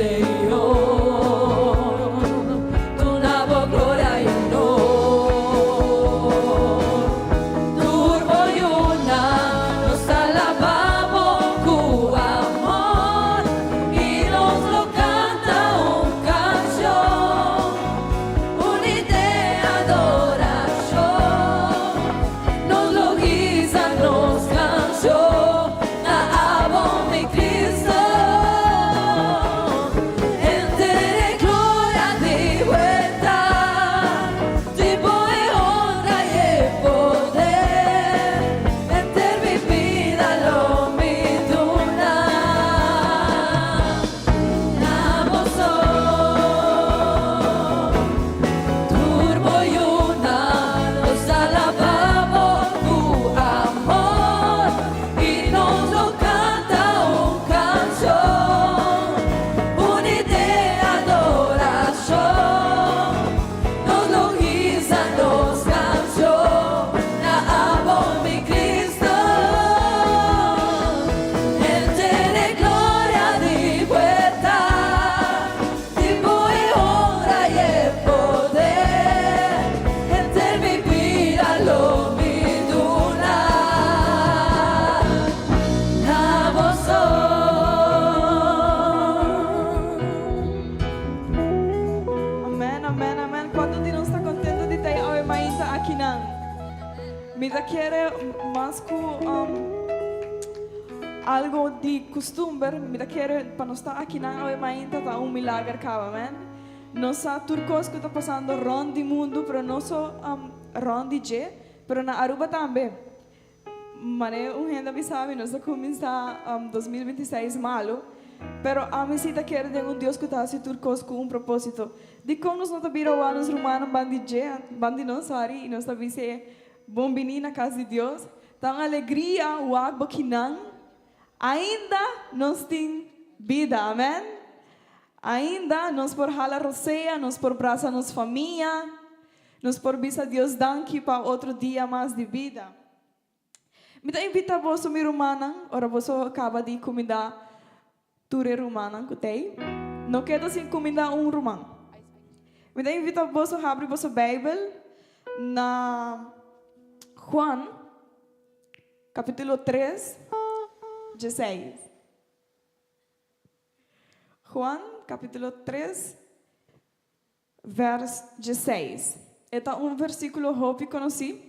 Señor, duna bo gloria i honor. Tur bo yunan, nos ta alabá bo ku amor i nos lo kanta un kanshon, uní den adorashon. Nos lo hisa nos kanshon na abo, mi Kristu. Henter e gloria di buelta, di bo e honra i e poder. Henter mi bida lo mi duna na bo so. Tur bo yunan, nos ta alabá bo ku amor i nos lo kanta un kanshon, uní den adorashon. Nos lo hisa nos kanshon na abo, mi Kristu. Henter e gloria di buelta, di bo e honra i e poder. Henter mi bida lo mi duna na bo so. Amèn, amèn, amèn. Kuantu di nos ta kontentu di ta awe mainta akinan? Mi ta kere mas ku algu di kustumber, mi ta kere pa nos ta akinan awe mainta ta un milager kaba, amèn. Nos sa tur kos ku ta pasando rònt di mundu, pero no so rònt di dje, pero na Aruba tambe. Mane un hende a bisa mi, nos a kuminsá 2026 malu, pero ami sí ta kere den un Dios ku ta hasi tur kos ku un propósito. Dikon nos no ta bira wak nos rumannan ban di dje, ban di nos, sorry, i nos ta bis'é bon biní na kas di Dios? Ta un alegria wak bo kinan ainda nos tin bida, amèn. Ainda nos por hala rosea, nos por brasa nos famia, nos por bisa Dios danki pa otro dia mas di bida. Mi ta invitá boso, mi rumannan, ora boso kaba di kumindá tur e rumannan ku t'ei, no keda sin kumindá un ruman. Mi ta invitá boso habri boso Beibel na Juan kapítulo 3, 16. Juan kapítulo 3, vers 16. E ta un versíkulo hopi konosí.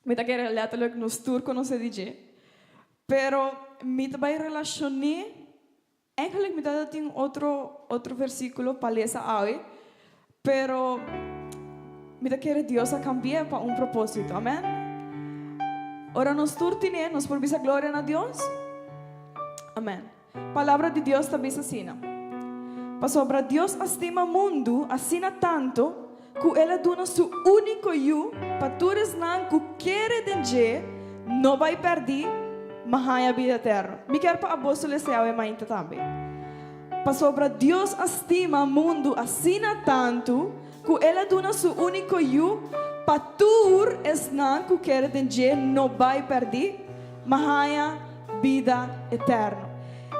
Mi ta kere letterlijk nos tur konosé di dje. Pero mi ta bai relashon'é, eigenlijk mi tabata tin otro otro versíkulo pa lesa awe, pero mi ta kere Dios a kambi'é pa un propósito. Amèn. Ora nos tur tin'é, nos por bisa gloria na Dios. Amèn. Palabra di Dios ta bisa asina, Pasobra Dios a stima mundu asina tantu ku el a duna su úniko Yu pa tur esnan ku kere den dje no bai pèrdí, ma haña bida eterno. Mi kier pa abo su lesa awe mainta tambe. Pasobra Dios a stima mundu asina tantu ku el a duna su úniko Yu pa tur esnan ku kere den dje no bai pèrdí, ma haña bida eterno.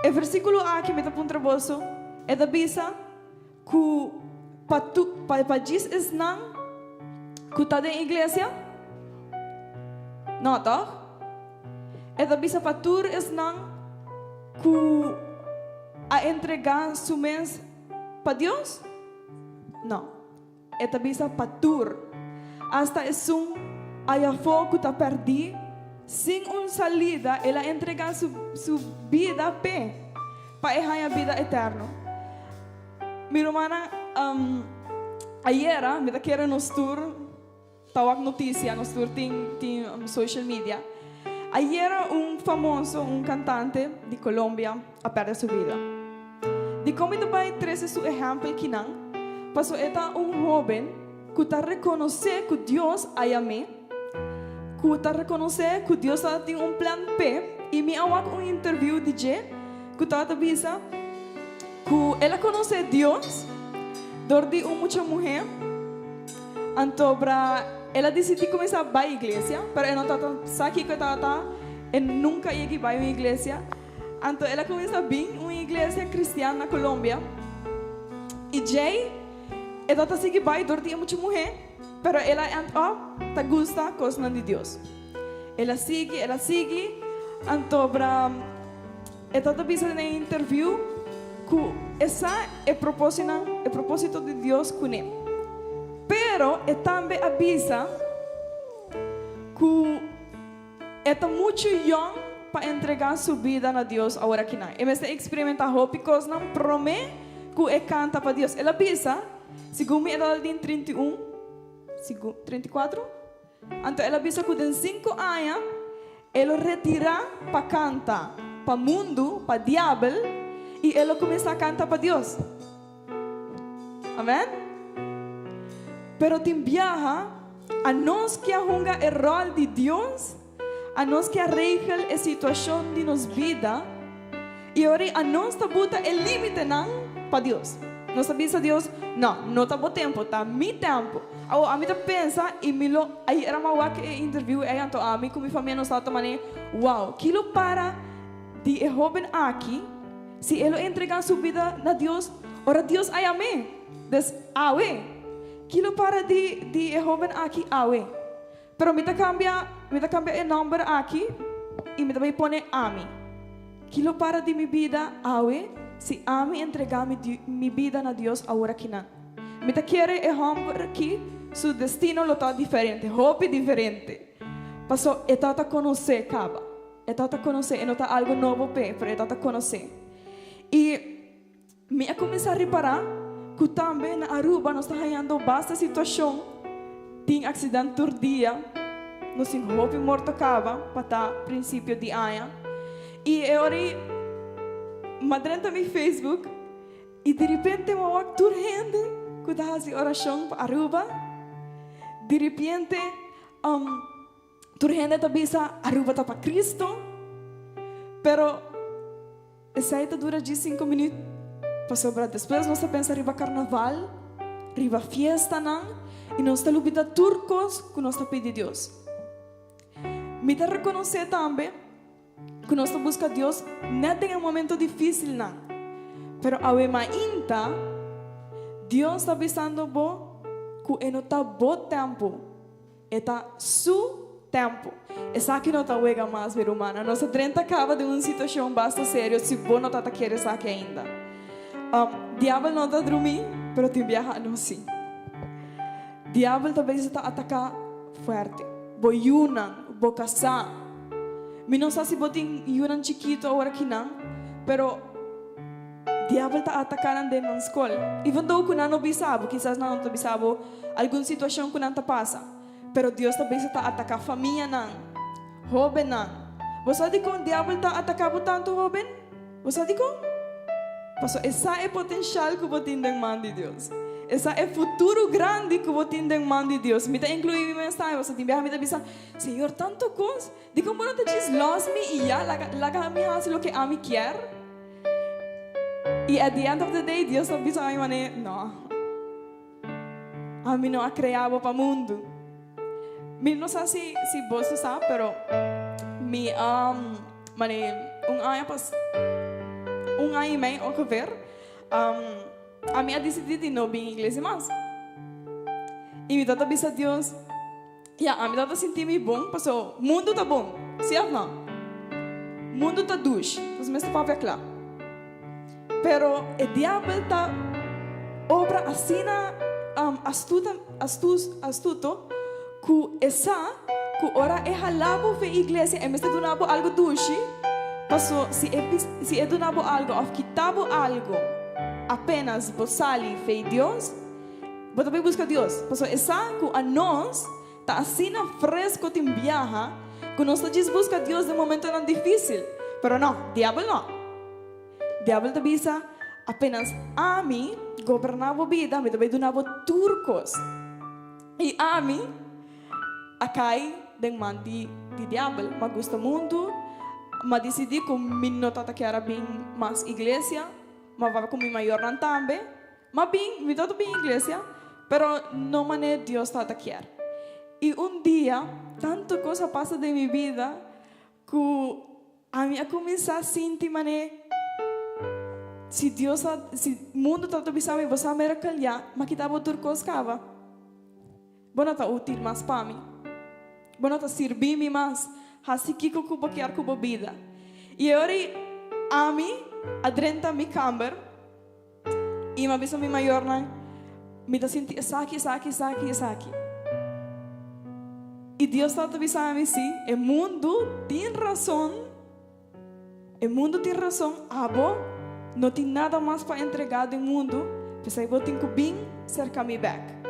E versíkulo aki mi ta puntra boso, e ta bisa ku pa tu, pa, pa djis esnan ku ta den iglesia? No, tòg? E ta bisa pa tur esnan ku a entregá su mes pa Dios? No. E ta bisa pa tur, asta esun ayafó ku ta pèrdí sin un salida, el a entregá su su bida p'e, pa e haña bida eterno. Mi rumannan, ayera mi ta kere nos tur ta wak notisia, nos tur tin tin social media. Ayera un famoso, un kantante di Colombia a pèrdè su bida. Dikon mi ta bai trese su ehèmpel kinan? Paso e ta un hóben ku ta rekonosé ku Dios a yam'é, ku ta rekonosé ku Dios tabata tin un plan p'e, i mi a wak un interviu di dje ku tabata bisa ku el a konosé Dios dor di un mucha muhé, anto bra el a disidí kuminsá bai iglesia, pero e no tabata sa kiko e tabata, e nunka yegi bai un iglesia. Anto el a kuminsá bin un iglesia kristian na Colombia. I djei e tabata sigui bai dor di e mucha muhé, pero el a end up ta gusta kosnan di Dios. El a sigui, el a sigui, anto bra e tabata bisa den e interview ku e sa e proposinan, e proposito di Dios kuné. Pero e tambe a bisa ku E ta muchu yòn pa entregá su bida na Dios aworakinan. E mester eksperimentá hopi kosnan promé ku e kanta pa Dios. El a bisa, segun mi edad den 31, segun, 34? Anto el a bisa ku den sinku aña e lo retirá pa kanta pa mundu, pa diabel, i e lo kuminsá kanta pa Dios. Amèn? Pero tin biaha, anos ke a hunga e ròl di Dios, anos ke a regel e situashon di nos bida, i ora ei anos ta buta e límitenan pa Dios. Nos ta bisa Dios, No, no ta bo tempu, ta mi tempu. Awor, ami ta pensa i mi lo ayera mi a wak e interview ei, anto ami ku mi famia nos tabata manera, Wow, ki lo para di e hóben aki si e lo entregá su bida na Dios ora Dios a yam'é? Des awe, ki lo para di di e hóben aki awe? Pero mi ta kambia, mi ta kambia e nòmber aki i mi ta bai pone ami. Ki lo para di mi bida awe si ami entregá mi mi bida na Dios awor akinan? Mi ta kere e hòmber aki su destino lo ta diferente, hopi diferente, paso e tabata konosé kaba. E tabata konosé, e no ta algu nobo p'e, pero e tabata konosé. I mi a kuminsá ripará ku tambe na Aruba nos ta hañando basta situashon, tin aksident tur dia, nos tin hopi morto kaba pa ta prinsipio di aña. I e ora ei m'a drenta mi Facebook i diripente m'a wak tur hende ku ta hasi orashon pa Aruba, diripente. Tur hende ta bisa Aruba ta pa Cristo, pero esei ta dura djis cinco minuut, pasobra despues nos ta pensa riba carnaval, riba fiestanan y nos ta lubida tur cos cu nos ta pidi Dios. Mi ta reconoce tambe cu nos ta busca Dios net den e momento dificilnan, pero awe mainta Dios ta bisando bo cu e no ta bo tempo. E ta Su tempu. Esaki no ta wega mas, mi rumannan. Nos a drenta kaba den un situashon basta serio si bo no ta ta kere esaki ainda. Diabel no ta drumí, pero tin biaha anos sí. Diabel ta bisa ta ataká fuerte. Bo yunan, bo kasá. Mi no sa si bo tin yunan chikitu awor akinan, pero. Diabel ta ataká nan den nan skol. Even though ku nan no bisa bo, kisas nan no ta bisa bo algun situashon ku nan ta pasa. Pero Dios ta bisa ta ataká famianan, hóbennan. Bo sa dikon diabel ta ataká bo tantu, hóben? Bo sa dikon? Pasobra e sa e potenshal ku bo tin den man di Dios. E sa e futuro grandi ku bo tin den man di Dios. Mi ta inkluí mi mes tambe, pasobra tin biaha mi ta bisa, Señor, tantu kos, dikon bo no ta djis lòs mi i ya, laga laga mi hasi loke ami kier? I at the end of the day Dios ta bisa mi manera, no, ami no a krea bo pa mundu. Mi no sa si si boso sa, pero mi um, manera un aña pas, un aña i mei ongeveer, um, ami a disidí di no bin iglesia mas. I mi tabata bisa Dios, Ya, ami tabata sinti mi bon paso mundu ta bon, si of no? Mundu ta dush, nos mester papia kla. Pero e diabel ta obra asina astuta, astus, astuto ku e sa ku ora e hala bo fe iglesia e mester duna bo algu dushi, paso si e si e duna bo algu of kita bo algu apenas bo sali fe Dios, Bo ta bai buska Dios, pasobra e sa ku anos ta asina fresko tin biaha ku nos ta djis buska Dios den momentonan difísil. Pero no, diabel no. Diabel ta bisa, Apenas ami goberná bo bida, mi ta bai duna bo tur kos. I ami a kai den man di di diabel. M'a gusta mundu, m'a disidí ku mi no tabata kier a bin mas iglesia, m'a papia ku mi mayornan tambe. Ma bin, mi tabata bin iglesia, pero no manera Dios tabata kier. I un dia, tantu kos a pasa den mi bida ku ami a kuminsá sinti manera. Si Dios a, si mundu tabata bisa mi, bo sa miracle ya, m'a kita bo tur kos kaba. Bo no ta útil mas pa mi. Bo no ta sirbi mi mas. Hasi kiko ku bo kier ku bo bida. I e ora ei ami a drenta mi kamber i mi a bisa mi mayornan, Mi ta sinti esaki, esaki, esaki, esaki. I Dios tabata bisa mi, Si, e mundu tin rason. E mundu tin rason, abo no tin nada mas pa entregá den mundu, p'esei bo tin ku bin serka mi bèk.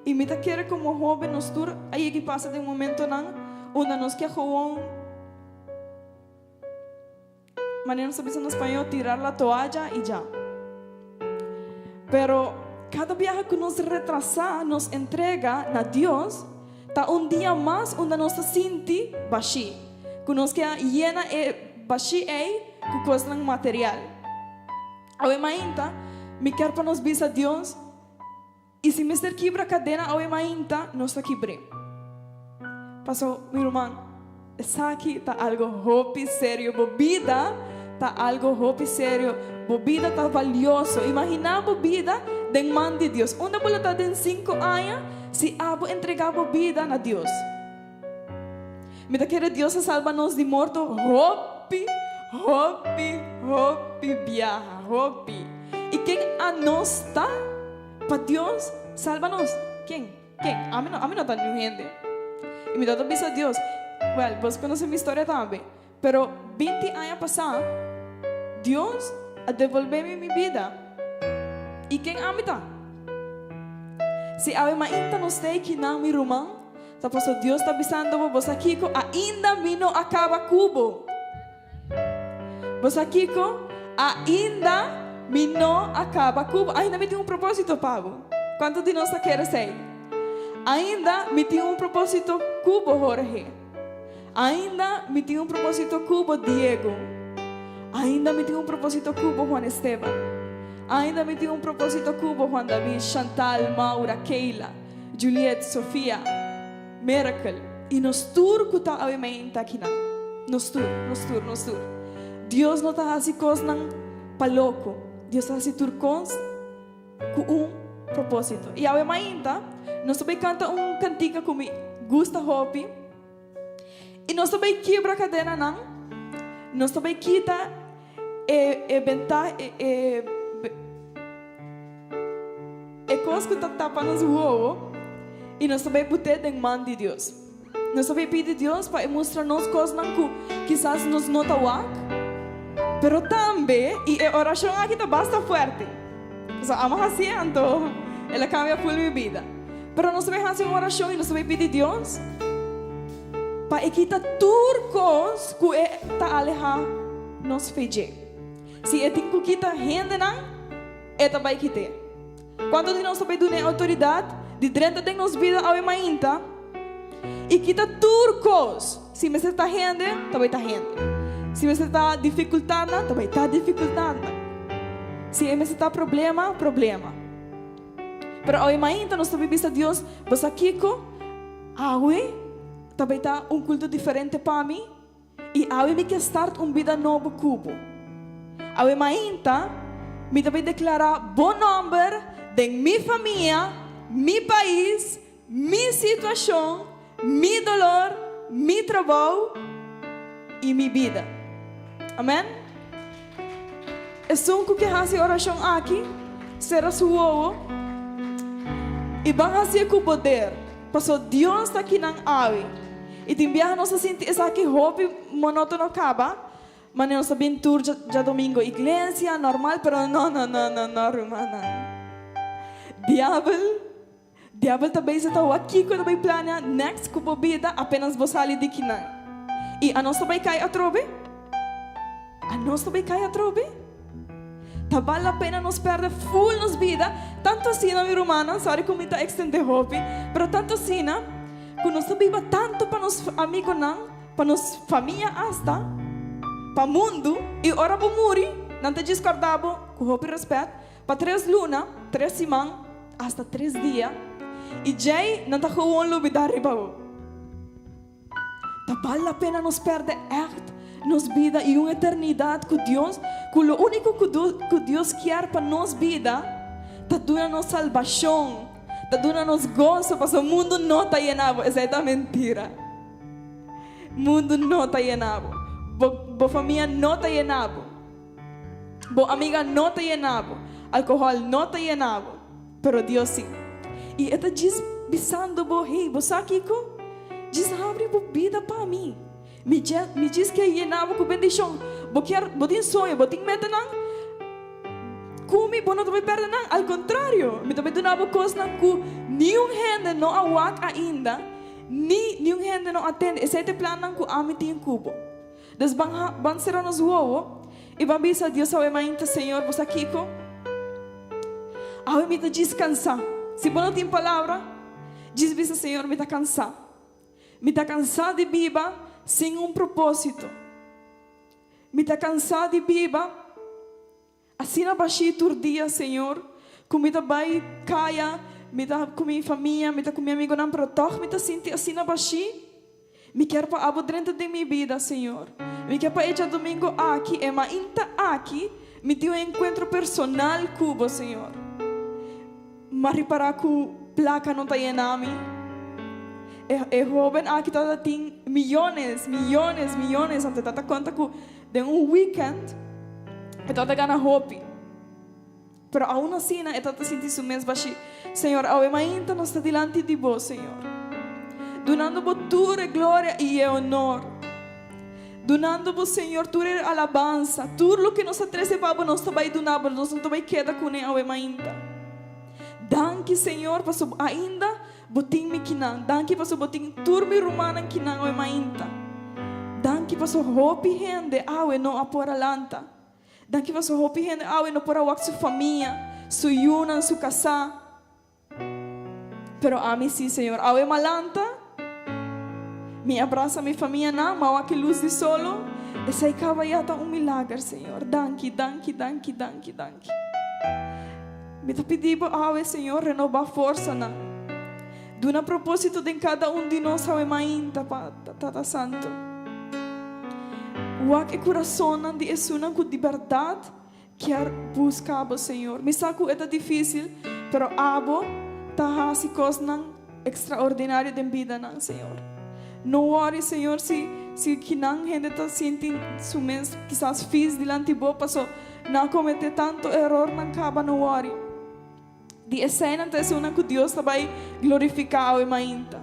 I mi ta kere komo hóben nos tur a yegi pasa den momentonan unda nos ke gewoon, manera nos ta bisa na spañó, tirar la toalla i dja. Pero kada biaha ku nos retrasá nos entrega na Dios, Ta un dia mas unda nos ta sinti bashí, ku nos ke a yena e bashí ei ku kosnan material. Awe mainta, mi kier pa nos bisa Dios, i si mester kibra kadena awe mainta, nos ta kibr'é. Paso, mi ruman, esaki ta algo hopi serio. Bo bida ta algo hopi serio. Bo bida ta valioso. Imaginá bo bida den man di Dios. Unda bo lo ta den sinku aña si abo entregá bo bida na Dios? Mi ta kere Dios a salba nos di morto hopi, hopi, hopi biaha, hopi. I ken anos ta pa Dios salba nos? Ken? Ken? Ami no, ami no ta niun hende. I mi tabata bisa Dios, Wèl, bos konosé mi historia tambe, pero binti aña pasá, Dios a devolbé mi mi bida. I ken ami ta? Si awe mainta nos ta ekinan, mi ruman, ta pasobra Dios ta bisando bo, Bo sa kiko? Ainda mi no a kaba ku bo. Bo sa kiko? Ainda mi no a kaba ku bo. Ainda mi tin un propósito pa bo. Kuantu di nos ta kere esei? Ainda mi tin un propósito ku bo, Jorge. Ainda mi tin un propósito ku bo, Diego. Ainda mi tin un propósito ku bo, Juan Esteban. Ainda mi tin un propósito ku bo, Juan David, Chantal, Maura, Keila, Juliet, Sofia. Miracle. I nos tur ku ta awe mainta akinan. Nos tur, nos tur, nos tur. Dios no ta hasi kosnan pa loko. Dios ta hasi tur kos ku un propósito. I awe mainta nos ta bai kanta un kantika ku mi gusta hopi. I nos ta bai kibra kadenanan. Nos ta bai kita e e benta e e E kos ku ta tapa nos wowo i nos ta bai put'é den man di Dios. Nos ta bai pidi Dios pa e mustra nos kosnan ku kisas nos no ta wak, pero tambe, i e orashon aki ta basta fuerte, pasobra amo hasié anto el a kambia ful mi bida. Pero nos ta bai hasi un orashon i nos ta bai pidi Dios pa e kita tur kos ku e ta alehá nos fe dje. Si e tin ku kita hendenan, E ta bai kit'é. Kuantu di nos ta bai dun'é outoridat di drenta den nos bida awe mainta i kita tur kos? Si mester ta hende, ta bai ta hende. Si mester ta difikultatnan, ta bai ta difikultatnan. Si e mester ta problema, problema. Pero awe mainta nos ta bai bisa Dios, Bo sa kiko? Awe ta bai ta un kulto diferente pa mi. I awe mi ke start un bida nobo ku bo. Awe mainta mi ta bay deklará bo nòmber den mi famia, mi pais, mi situashon, mi dolor, mi trabou i mi bida. Amen. Esun ku ke hasi orashon aki, sera su wowo i ban hasié ku poder, paso Dios ta kinan awe. I tin biaha nos ta sinti esaki hopi monótono kaba, manera nos ta bin tur djadomingo iglesia, normal, pero no, no, no, no, no, rumannan. Diabel, diabel ta bezig ta wak kiko ta bai plania next ku bo bida apenas bo sali di kinan. I anos ta bai kai atrobe? Anos ta bai kai atrobe? Ta bal la pena nos perde ful nos bida, tantu asina mi rumannan, sorry ku mi ta extende hopi, pero tantu asina ku nos ta biba tantu pa nos amigonan, pa nos famia asta, pa mundu, i ora bo muri, nan ta djis kòrda bo, ku hopi rèspèt, pa tres luna, tres siman, asta tres dia, i djei nan ta gewoon lubidá riba bo. Ta bal la pena nos perde ègt. nos bida i un eternidat ku Dios, ku lo úniko ku Dios kier pa nos bida ta duna nos salbashon, ta duna nos goso, pasobra mundu no ta yena bo. Esei ta mentira. Mundu no ta yena bo. Bo bo famia no ta yena bo. Bo amiga no ta yena bo. Alkohòl no ta yena bo. Pero Dios si. I e ta djis bisando bo, Hey, bo sa kiko? Djis habri bo bida pa mi. Mi mi djis ke yena bo ku bendishon. Bo kier, bo tin soño, bo tin metanan? Ku mi bo no ta bai pèrdè nan. Al kontrario, mi ta bai duna bo kosnan ku niun hende no a wak ainda, ni niun hende no a tende. Esei ta e plannan ku ami tin ku bo. Dus ban ha, ban sera nos wowo i ban bisa Dios awe mainta, Señor, bo sa kiko? Awe mi ta djis kansá. Si bo no tin palabra, djis bisa, Señor, mi ta kansá. Mi ta kansá di biba sin un propósito. Mi ta kansá di biba Asina bashí tur dia, Señor, ku mi ta bai kaya, mi ta ku mi famia, mi ta ku mi amigonan, pero tòg mi ta sinti asina bashí. Mi kier pa abo drenta den mi bida, Señor. Mi kier pa e djadumingu aki, e mainta aki, mi tin un enkuentro personal ku bo, Señor. M'a ripará ku plaka no ta yena mi. E e hóben aki tabata tin miyones, miyones, miyones, anto e tabata konta ku Den un weekend e tabata gana hopi, pero aun asina e tabata sinti su mes bashí. Señor, awe mainta nos ta dilanti di Bo, Señor, dunando Bo tur e gloria i e honor, dunando Bo, Señor, tur e alabansa, tur loke nos a trese pa Bo nos ta bai duna Bo, nos no ta bai keda kuné awe mainta. Danki, Señor, pasobra ainda Bo tin mi kinan. Danki paso bo tin tur mi rumannan kinan awe mainta. Danki paso hopi hende awe no a por a lanta. Danki paso hopi hende awe no por a wak su famia, su yunan, su kasá. Pero ami si, Señor. Awe m'a lanta, mi a brasa mi famianan, m'a wak e lus di solo. Esei kaba ya ta un milager, Señor. Danki, danki, danki, danki, danki. Mi ta pidi bo awe, Señor, renobá forsanan. Duna propósito den kada un di nos awe mainta, pa Tata Santu. Wak e kurasonnan di esunnan ku di bèrdat kier buska bo, Señor. Mi sa ku e ta difísil, pero abo ta hasi kosnan ekstraordinario den bidanan, Señor. No wòri, Señor, si si kinan hende ta sinti su mes kisas fis dilanti bo, paso Nan a kometé tantu eror nan kaba no wòri. Di eseinan ta esunnan ku Dios ta bai glorifiká awe mainta.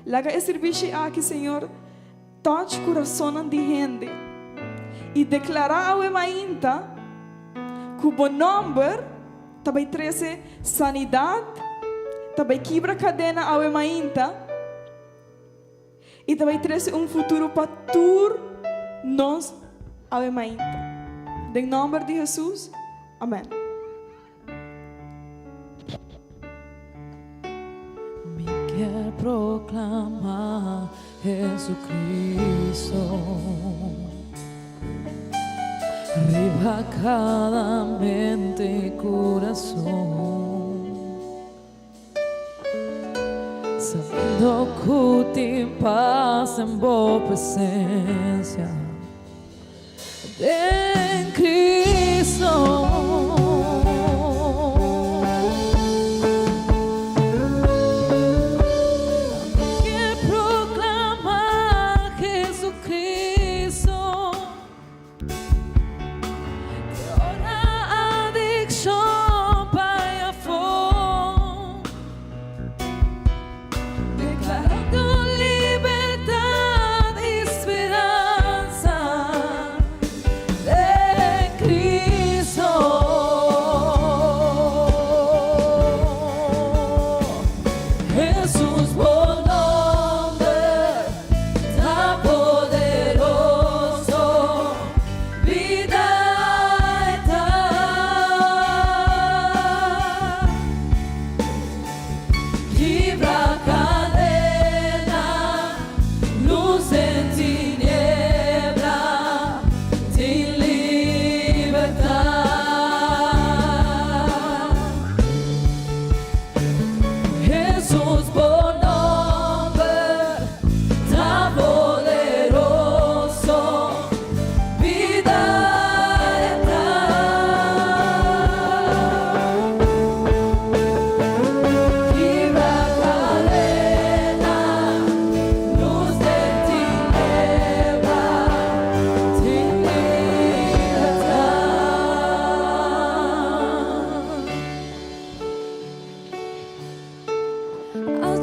Laga e sirbishi aki, Señor, touch kurasonnan di hende i deklará awe mainta ku Bo nòmber ta bai trese sanidat, ta bai kibra kadena awe mainta I ta bai trese un futuro pa tur nos awe mainta. Den nomber di Jesus, amen. Mi kier proclama Jesucristo riba cada mente y corazon. Sabiendo ku tin pas den bo presencia den Cristo. Mi kier proclama Jesucristo. Ke ora adikshon bai afó. Deklarando libertat i speransa den Cristo.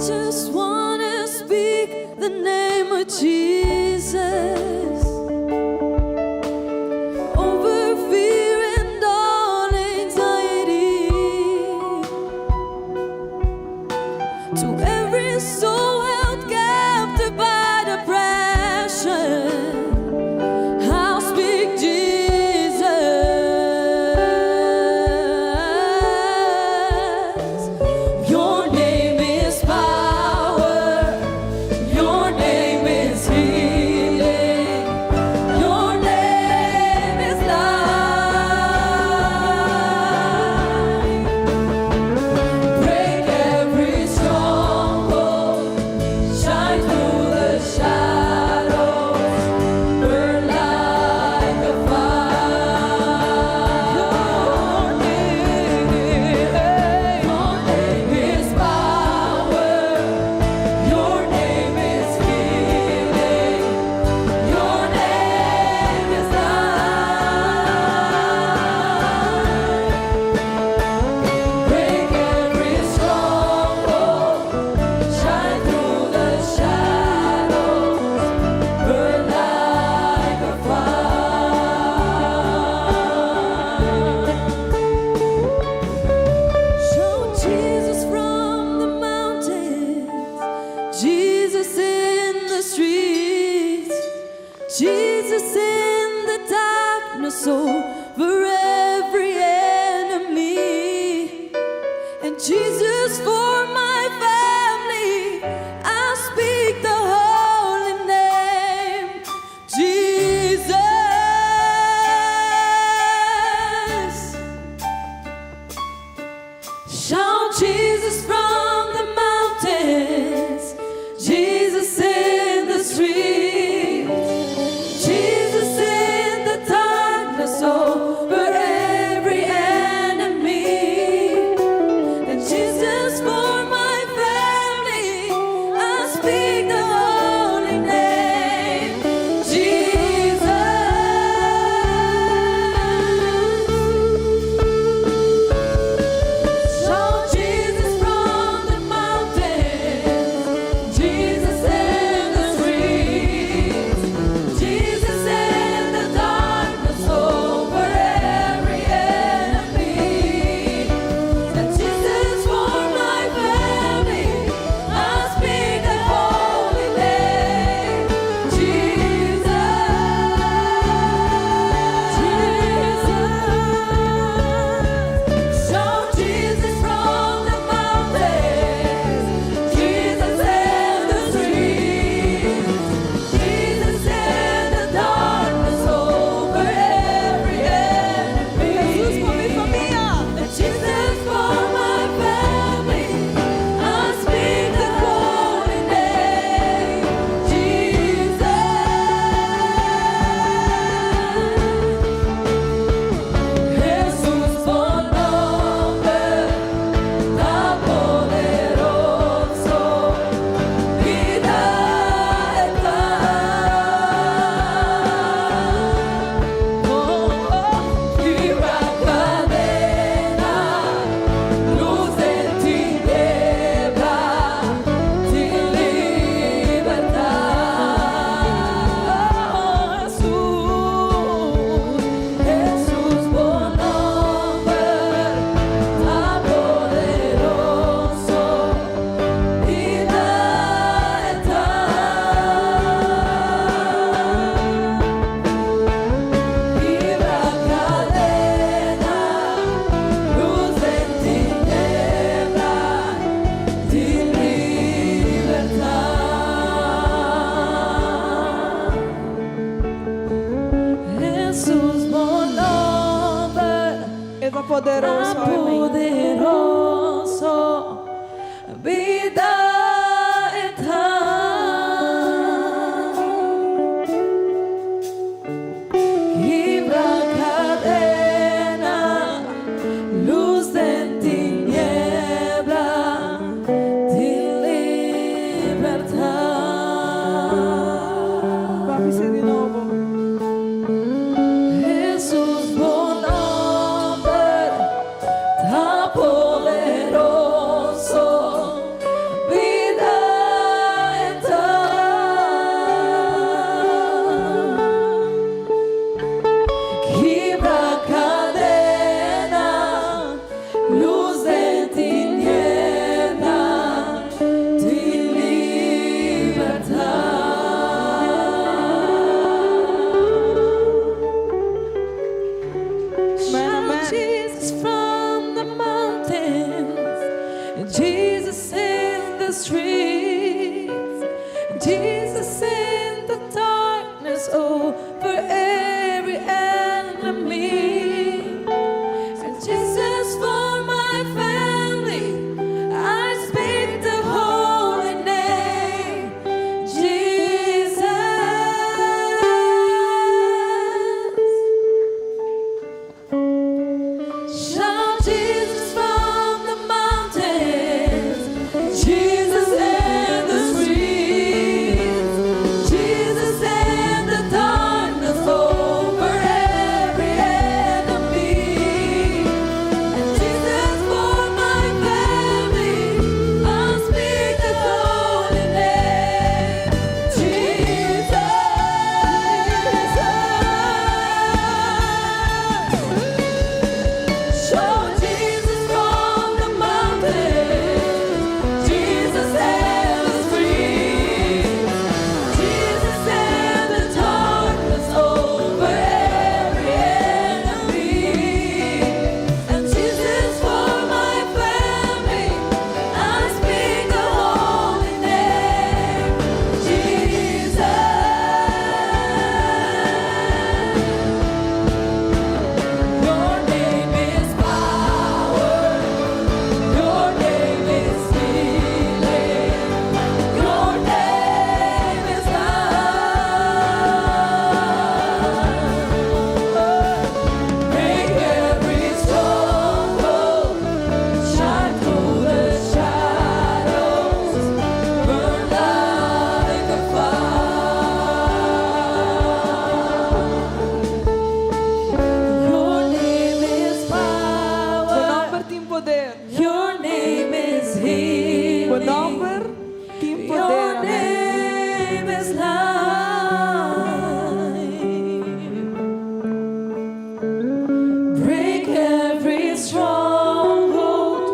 Just wanna speak the name of Jesus over fear and all anxiety. To every soul held captive by depression, I'll speak Jesus. Your name is power. Your name is healing. Your name is life. Break every stronghold. streets, Jesus in the darkness over every enemy. And Jesus for my family, I speak the holy name, Jesus. Shout Jesus from the mountains, Jesus in the streets, Jesus in the darkness over every enemy. And Jesus for my family, I speak the holy name, Jesus. Shout Jesus from the mountains, Jesus in the streets, Jesus in the darkness over every enemy. And Jesus for my family, I speak the holy name, Jesus. Your name is power. Your name is healing. Your name is life. Break every stronghold. Shine through the shadows. Burn like a fire. Your name is Bo power. nòmber tin poder. Your name is Bo healing. nòmber tin Your poder. Amèn. name is life. Break every stronghold.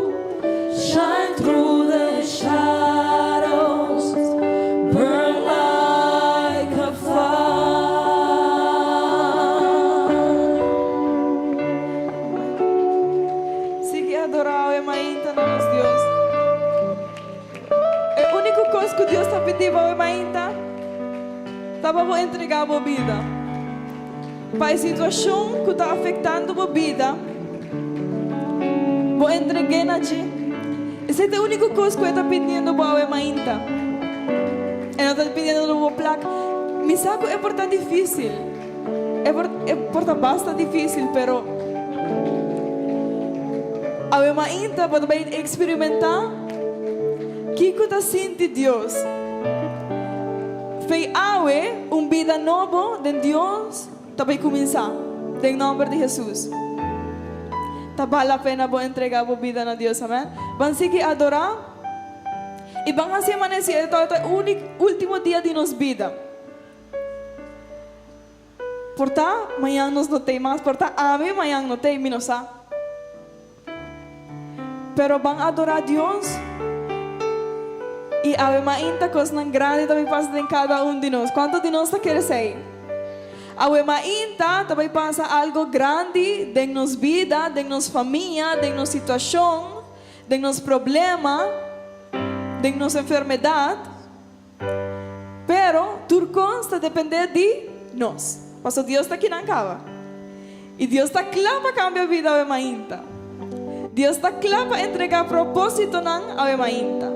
Shine through the shadows. Burn like a fire. Sigui adorá e mainta na nos Dios. E úniko kos ku Dios ta pidiendo e mainta, ta pa entregá bo bida. Pa e situashon ku ta afektando bo bida, bo entreg'é na dje. Esei ta e úniko kos ku e ta pidiendo pa e mainta. E no ta pidiendo bo plaka. Mi sa ku e por ta difísil. E por ta basta difísil, pero awe mainta bo bai eksperimentá kiko ta sinti Dios. Fe awe un bida nobo di Dios ta bai kuminsá. Den nòmber di Hesus. Ta bale la pena bo entregá bo bida na Dios, amèn? Ban sigui adorá i ban asina amanesé, ta e úniko último dia di nos bida. Por ta, mañan nos no tin mas, por ta, ami mañan no tin, mi no sa. Pero ban adorá Dios i awe mainta kosnan grandi tambe pasa den kada un di nos. Kuantu di nos ta kere esei? Awe mainta tambe pasa algu grandi den nos bida, den nos famia, den nos situashon, den nos problema, den nos enfermedat. Pero tur kos ta dependé di nos. Paso Dios ta akinan kaba. I Dios ta kla pa kambia bida awe mainta. Dios ta kla pa entregá propósitonan awe mainta.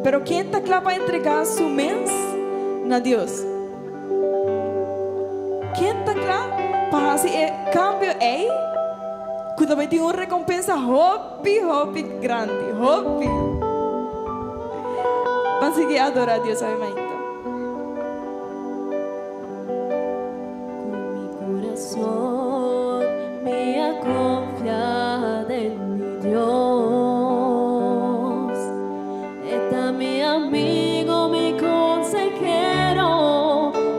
Pero ken ta kla pa entregá su mes na Dios? Ken ta kla pa hasi e kambio ei? Ku tambe tin un rekompensa hopi, hopi grandi, hopi. Ban sigui adorá Dios awe mainta. Ku mi kurason mi a konfia den mi Dios. E ta mi amigu, mi konsehero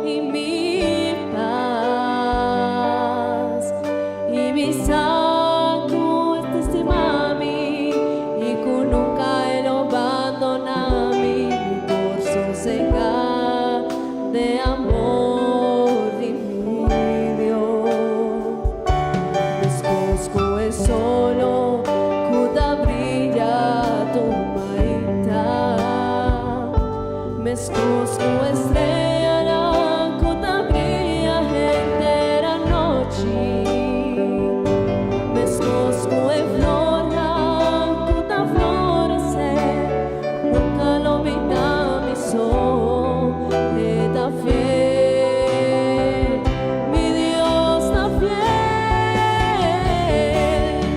i mi pas. I mi sa ku e ta stima mi i ku nunka e lo bandoná mi. Mi por sosegá. Meskos ku estreanan ku ta bria henter anochi, meskos ku e flornan ku ta floresé, nunka lo mi ta mi so. E ta fiel, mi Dios ta fiel,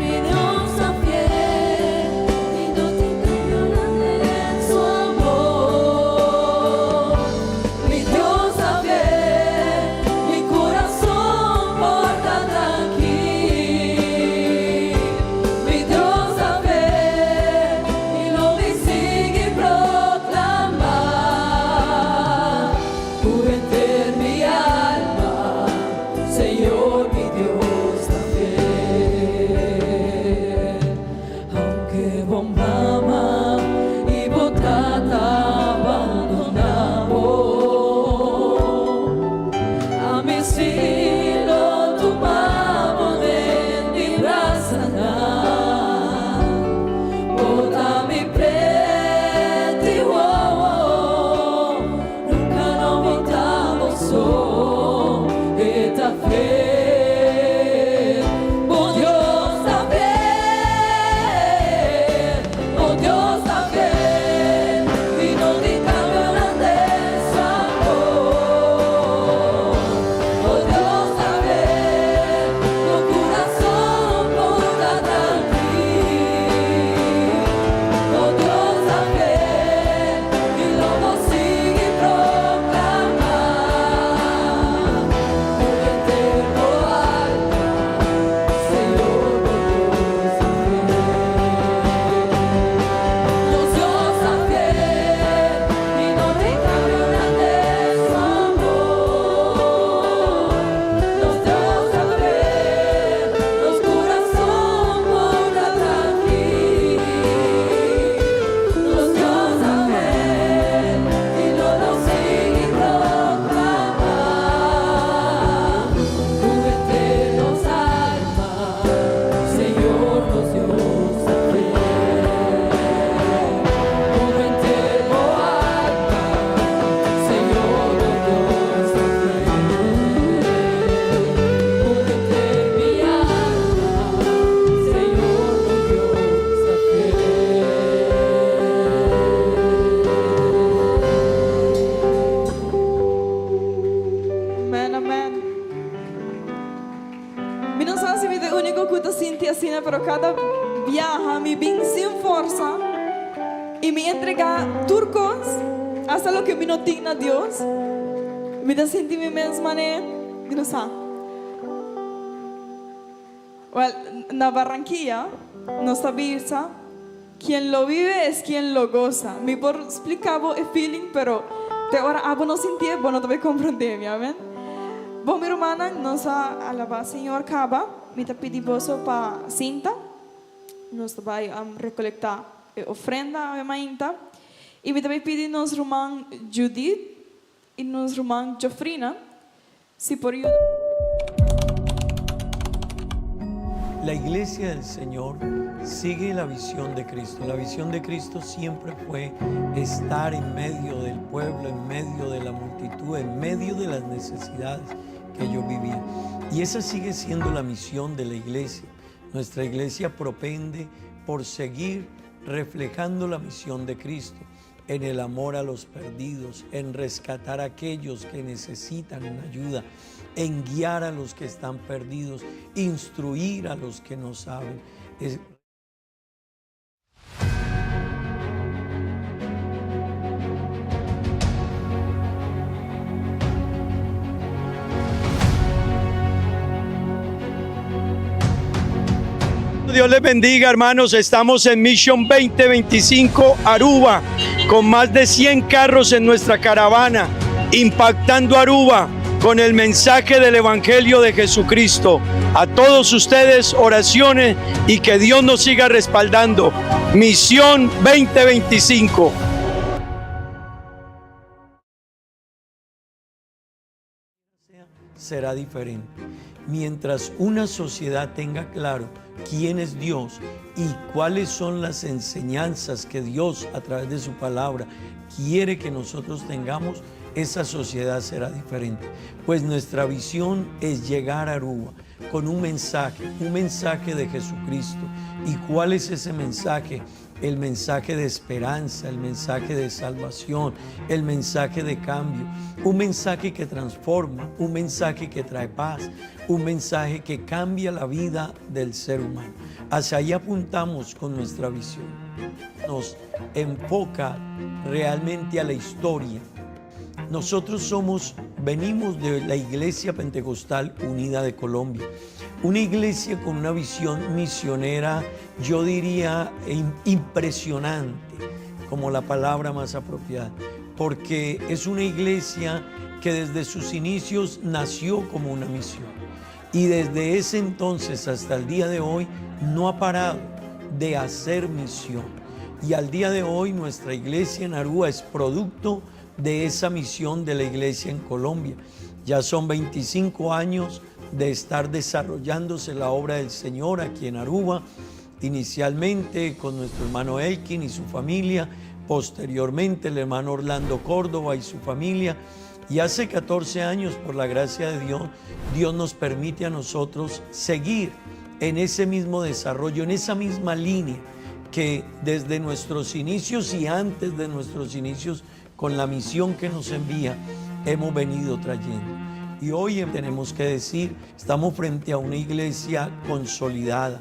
mi Dios ta fiel, i no tin kambionan den su amor. Mi Dios ta fiel, mi kurason por ta trankil. Mi Dios ta fiel, i lo mi sigui proklamá. Ku henter mi alma, Señor mi Dios ta fiel. Aunke bo mama i bo tata bandoná bo, ami sí lo tuma bo den mi brasanan. Bo ta mi pret'i wowo, nunka lo mi ta bo so. E ta fiel, bo Dios ta fiel, bo Dios ta fiel, i no tin kambionan den su amor. Bo Dios ta fiel, bo kurason por ta trankil. Bo Dios ta fiel, i lo bo sigui proklamá. Ku henter bo alma, Señor bo Dios ta fiel. Nos Dios ta fiel, i no tin kambionan den su amor. Nos Dios ta fiel, nos kurason por ta trankil. Nos Dios ta fiel, i lo bo sigui proklamá. Ku henter nos alma, Señor nos Dios ta fiel. Ku henter bo alma, Señor nos Dios ta fiel. Ku henter mi alma, Señor nos Dios ta fiel. Amèn, amèn. Mi no sa si mi ta e úniko ku ta sinti asina, pero kada biaha mi bin sin forsa i mi entregá tur kos, asta loke mi no tin na Dios, mi ta sinti mi mes manera, mi no sa. Well, na Barranquilla nos ta bisa, Quien lo vive es quien lo goza. Mi por splica bo e feeling, pero te ora abo no sintié, bo no ta bay comprende mi, amen. Bon mi rumannan, nos a alaba Señor caba. Mi ta pidi boso pa sinta. Nos ta bay recolecta e ofrenda awe mainta. Y mi ta bay pidi nos ruman Judith y nos ruman Jofrina si por yuda. La iglesia del Señor sigue la visión de Cristo. La visión de Cristo siempre fue estar en medio del pueblo, en medio de la multitud, en medio de las necesidades que ellos vivían. Y esa sigue siendo la misión de la iglesia. Nuestra iglesia propende por seguir reflejando la misión de Cristo en el amor a los perdidos, en rescatar a aquellos que necesitan una ayuda, en guiar a los que están perdidos, instruir a los que no saben. Es Dios les bendiga, hermanos. Estamos en Mission 2025 Aruba, con más de 100 carros en nuestra caravana, impactando Aruba con el mensaje del Evangelio de Jesucristo. A todos ustedes, oraciones y que Dios nos siga respaldando. Misión 2025. será diferente. Mientras una sociedad tenga claro quién es Dios y cuáles son las enseñanzas que Dios a través de su palabra quiere que nosotros tengamos, esa sociedad será diferente. Pues nuestra visión es llegar a Aruba con un mensaje, un mensaje de Jesucristo. ¿Y cuál es ese mensaje? El mensaje de esperanza, el mensaje de salvación, el mensaje de cambio, un mensaje que transforma, un mensaje que trae paz, un mensaje que cambia la vida del ser humano. Hacia ahí apuntamos con nuestra visión. Nos enfoca realmente a la historia. Nosotros somos, venimos de la Iglesia Pentecostal Unida de Colombia, una iglesia con una visión misionera, yo diría, impresionante, como la palabra más apropiada, porque es una iglesia que desde sus inicios nació como una misión y desde ese entonces hasta el día de hoy no ha parado de hacer misión. Y al día de hoy nuestra iglesia en Aruba es producto de esa misión de la iglesia en Colombia. Ya son 25 años de estar desarrollándose la obra del Señor aquí en Aruba, inicialmente con nuestro hermano Elkin y su familia, posteriormente el hermano Orlando Córdoba y su familia. Y hace 14 años, por la gracia de Dios, Dios nos permite a nosotros seguir en ese mismo desarrollo, en esa misma línea que desde nuestros inicios y antes de nuestros inicios, con la misión que nos envía, hemos venido trayendo. Y hoy tenemos que decir, estamos frente a una iglesia consolidada,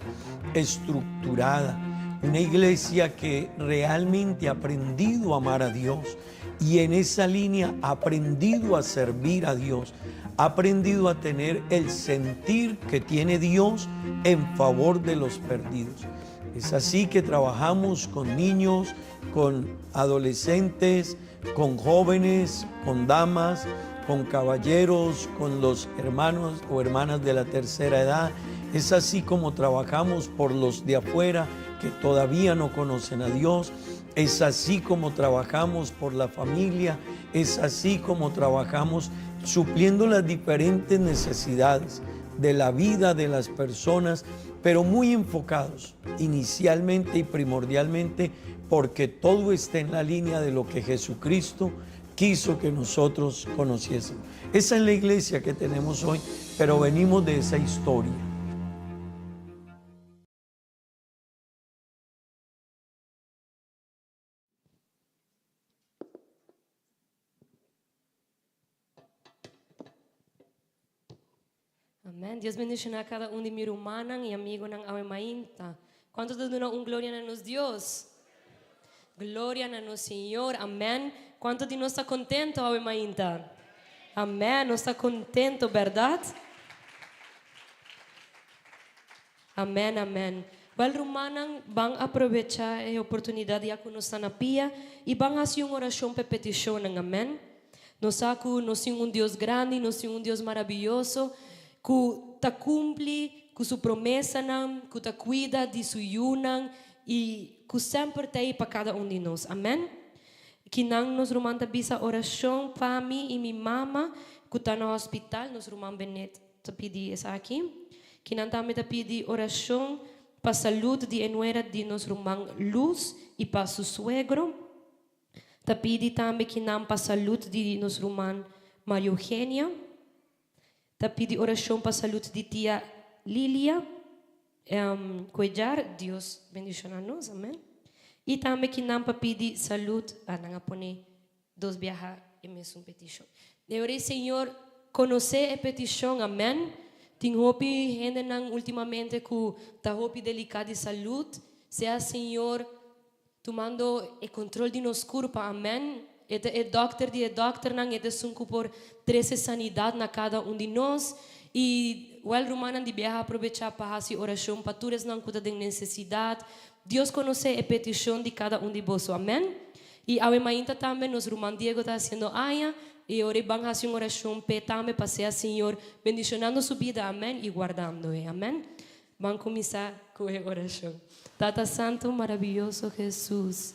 estructurada, una iglesia que realmente ha aprendido a amar a Dios y en esa línea ha aprendido a servir a Dios, ha aprendido a tener el sentir que tiene Dios en favor de los perdidos. Es así que trabajamos con niños, con adolescentes, con jóvenes, con damas, con caballeros, con los hermanos o hermanas de la tercera edad. Es así como trabajamos por los de afuera que todavía no conocen a Dios. Es así como trabajamos por la familia. Es así como trabajamos supliendo las diferentes necesidades de la vida de las personas, pero muy enfocados inicialmente y primordialmente porque todo está en la línea de lo que Jesucristo quiso que nosotros conociésemos. Esa es la iglesia que tenemos hoy, pero venimos de esa historia. Amèn. Dios bendishoná kada un di mi rumannan i amigonan awe mainta. Kuantu ta duna un gloria na nos Dios? Gloria na nos Señor. Amèn. Kuantu di nos ta kontentu awe mainta? Amèn. Nos ta kontentu, bèrdat? Amèn, amèn. Wèl rumannan, ban aprovechá e oportunidat ya ku nos ta na pia i ban hasi un orashon p'e petishonnan. Amèn. Nos sa ku nos tin un Dios grandi, nos tin un Dios maraviyoso ku ta kumpli ku su promesanan, ku ta kuida di su yunan i ku semper ta ei pa kada un di nos. Amèn. Kinan nos ruman ta bisa orashon pa mi i mi mama ku ta na hospital, nos ruman Benet. Ta pidi esaki. Kinan tambe ta pidi orashon pa salud di e nuera di nos ruman Luz i pa su suegro. Ta pidi tambe kinan pa salud di nos ruman Maria Eugenia. Ta pidi orashon pa salud di tia Lilia Cuellar. Dios bendiciona nos. Amen. I tambe kinan pa pidi salud, ah nan a pone Dos biaha e mesun petishon. E ora e Señor konosé e petishon, amèn. Tin hopi hendenan últimamente ku ta hopi deliká di salud. Sea Señor tumando e kontrol di nos kurpa, amèn. E ta e dòkter di e dòkternan, e ta esun ku por trese sanidat na kada un di nos. I wèl rumannan di biaha aprobechá pa hasi orashon pa tur esnan ku ta den nesesidat. Dios konosé e petishon di kada un di boso, amèn. I awe mainta tambe nos ruman Diego ta hasiendo aña i ora e ban hasi un orashon p'e tambe pa sea Señor bendishonando su bida amen i guardando e amen. Ban kuminsá ku e orashon. Tata Santo marabiyoso Jesus.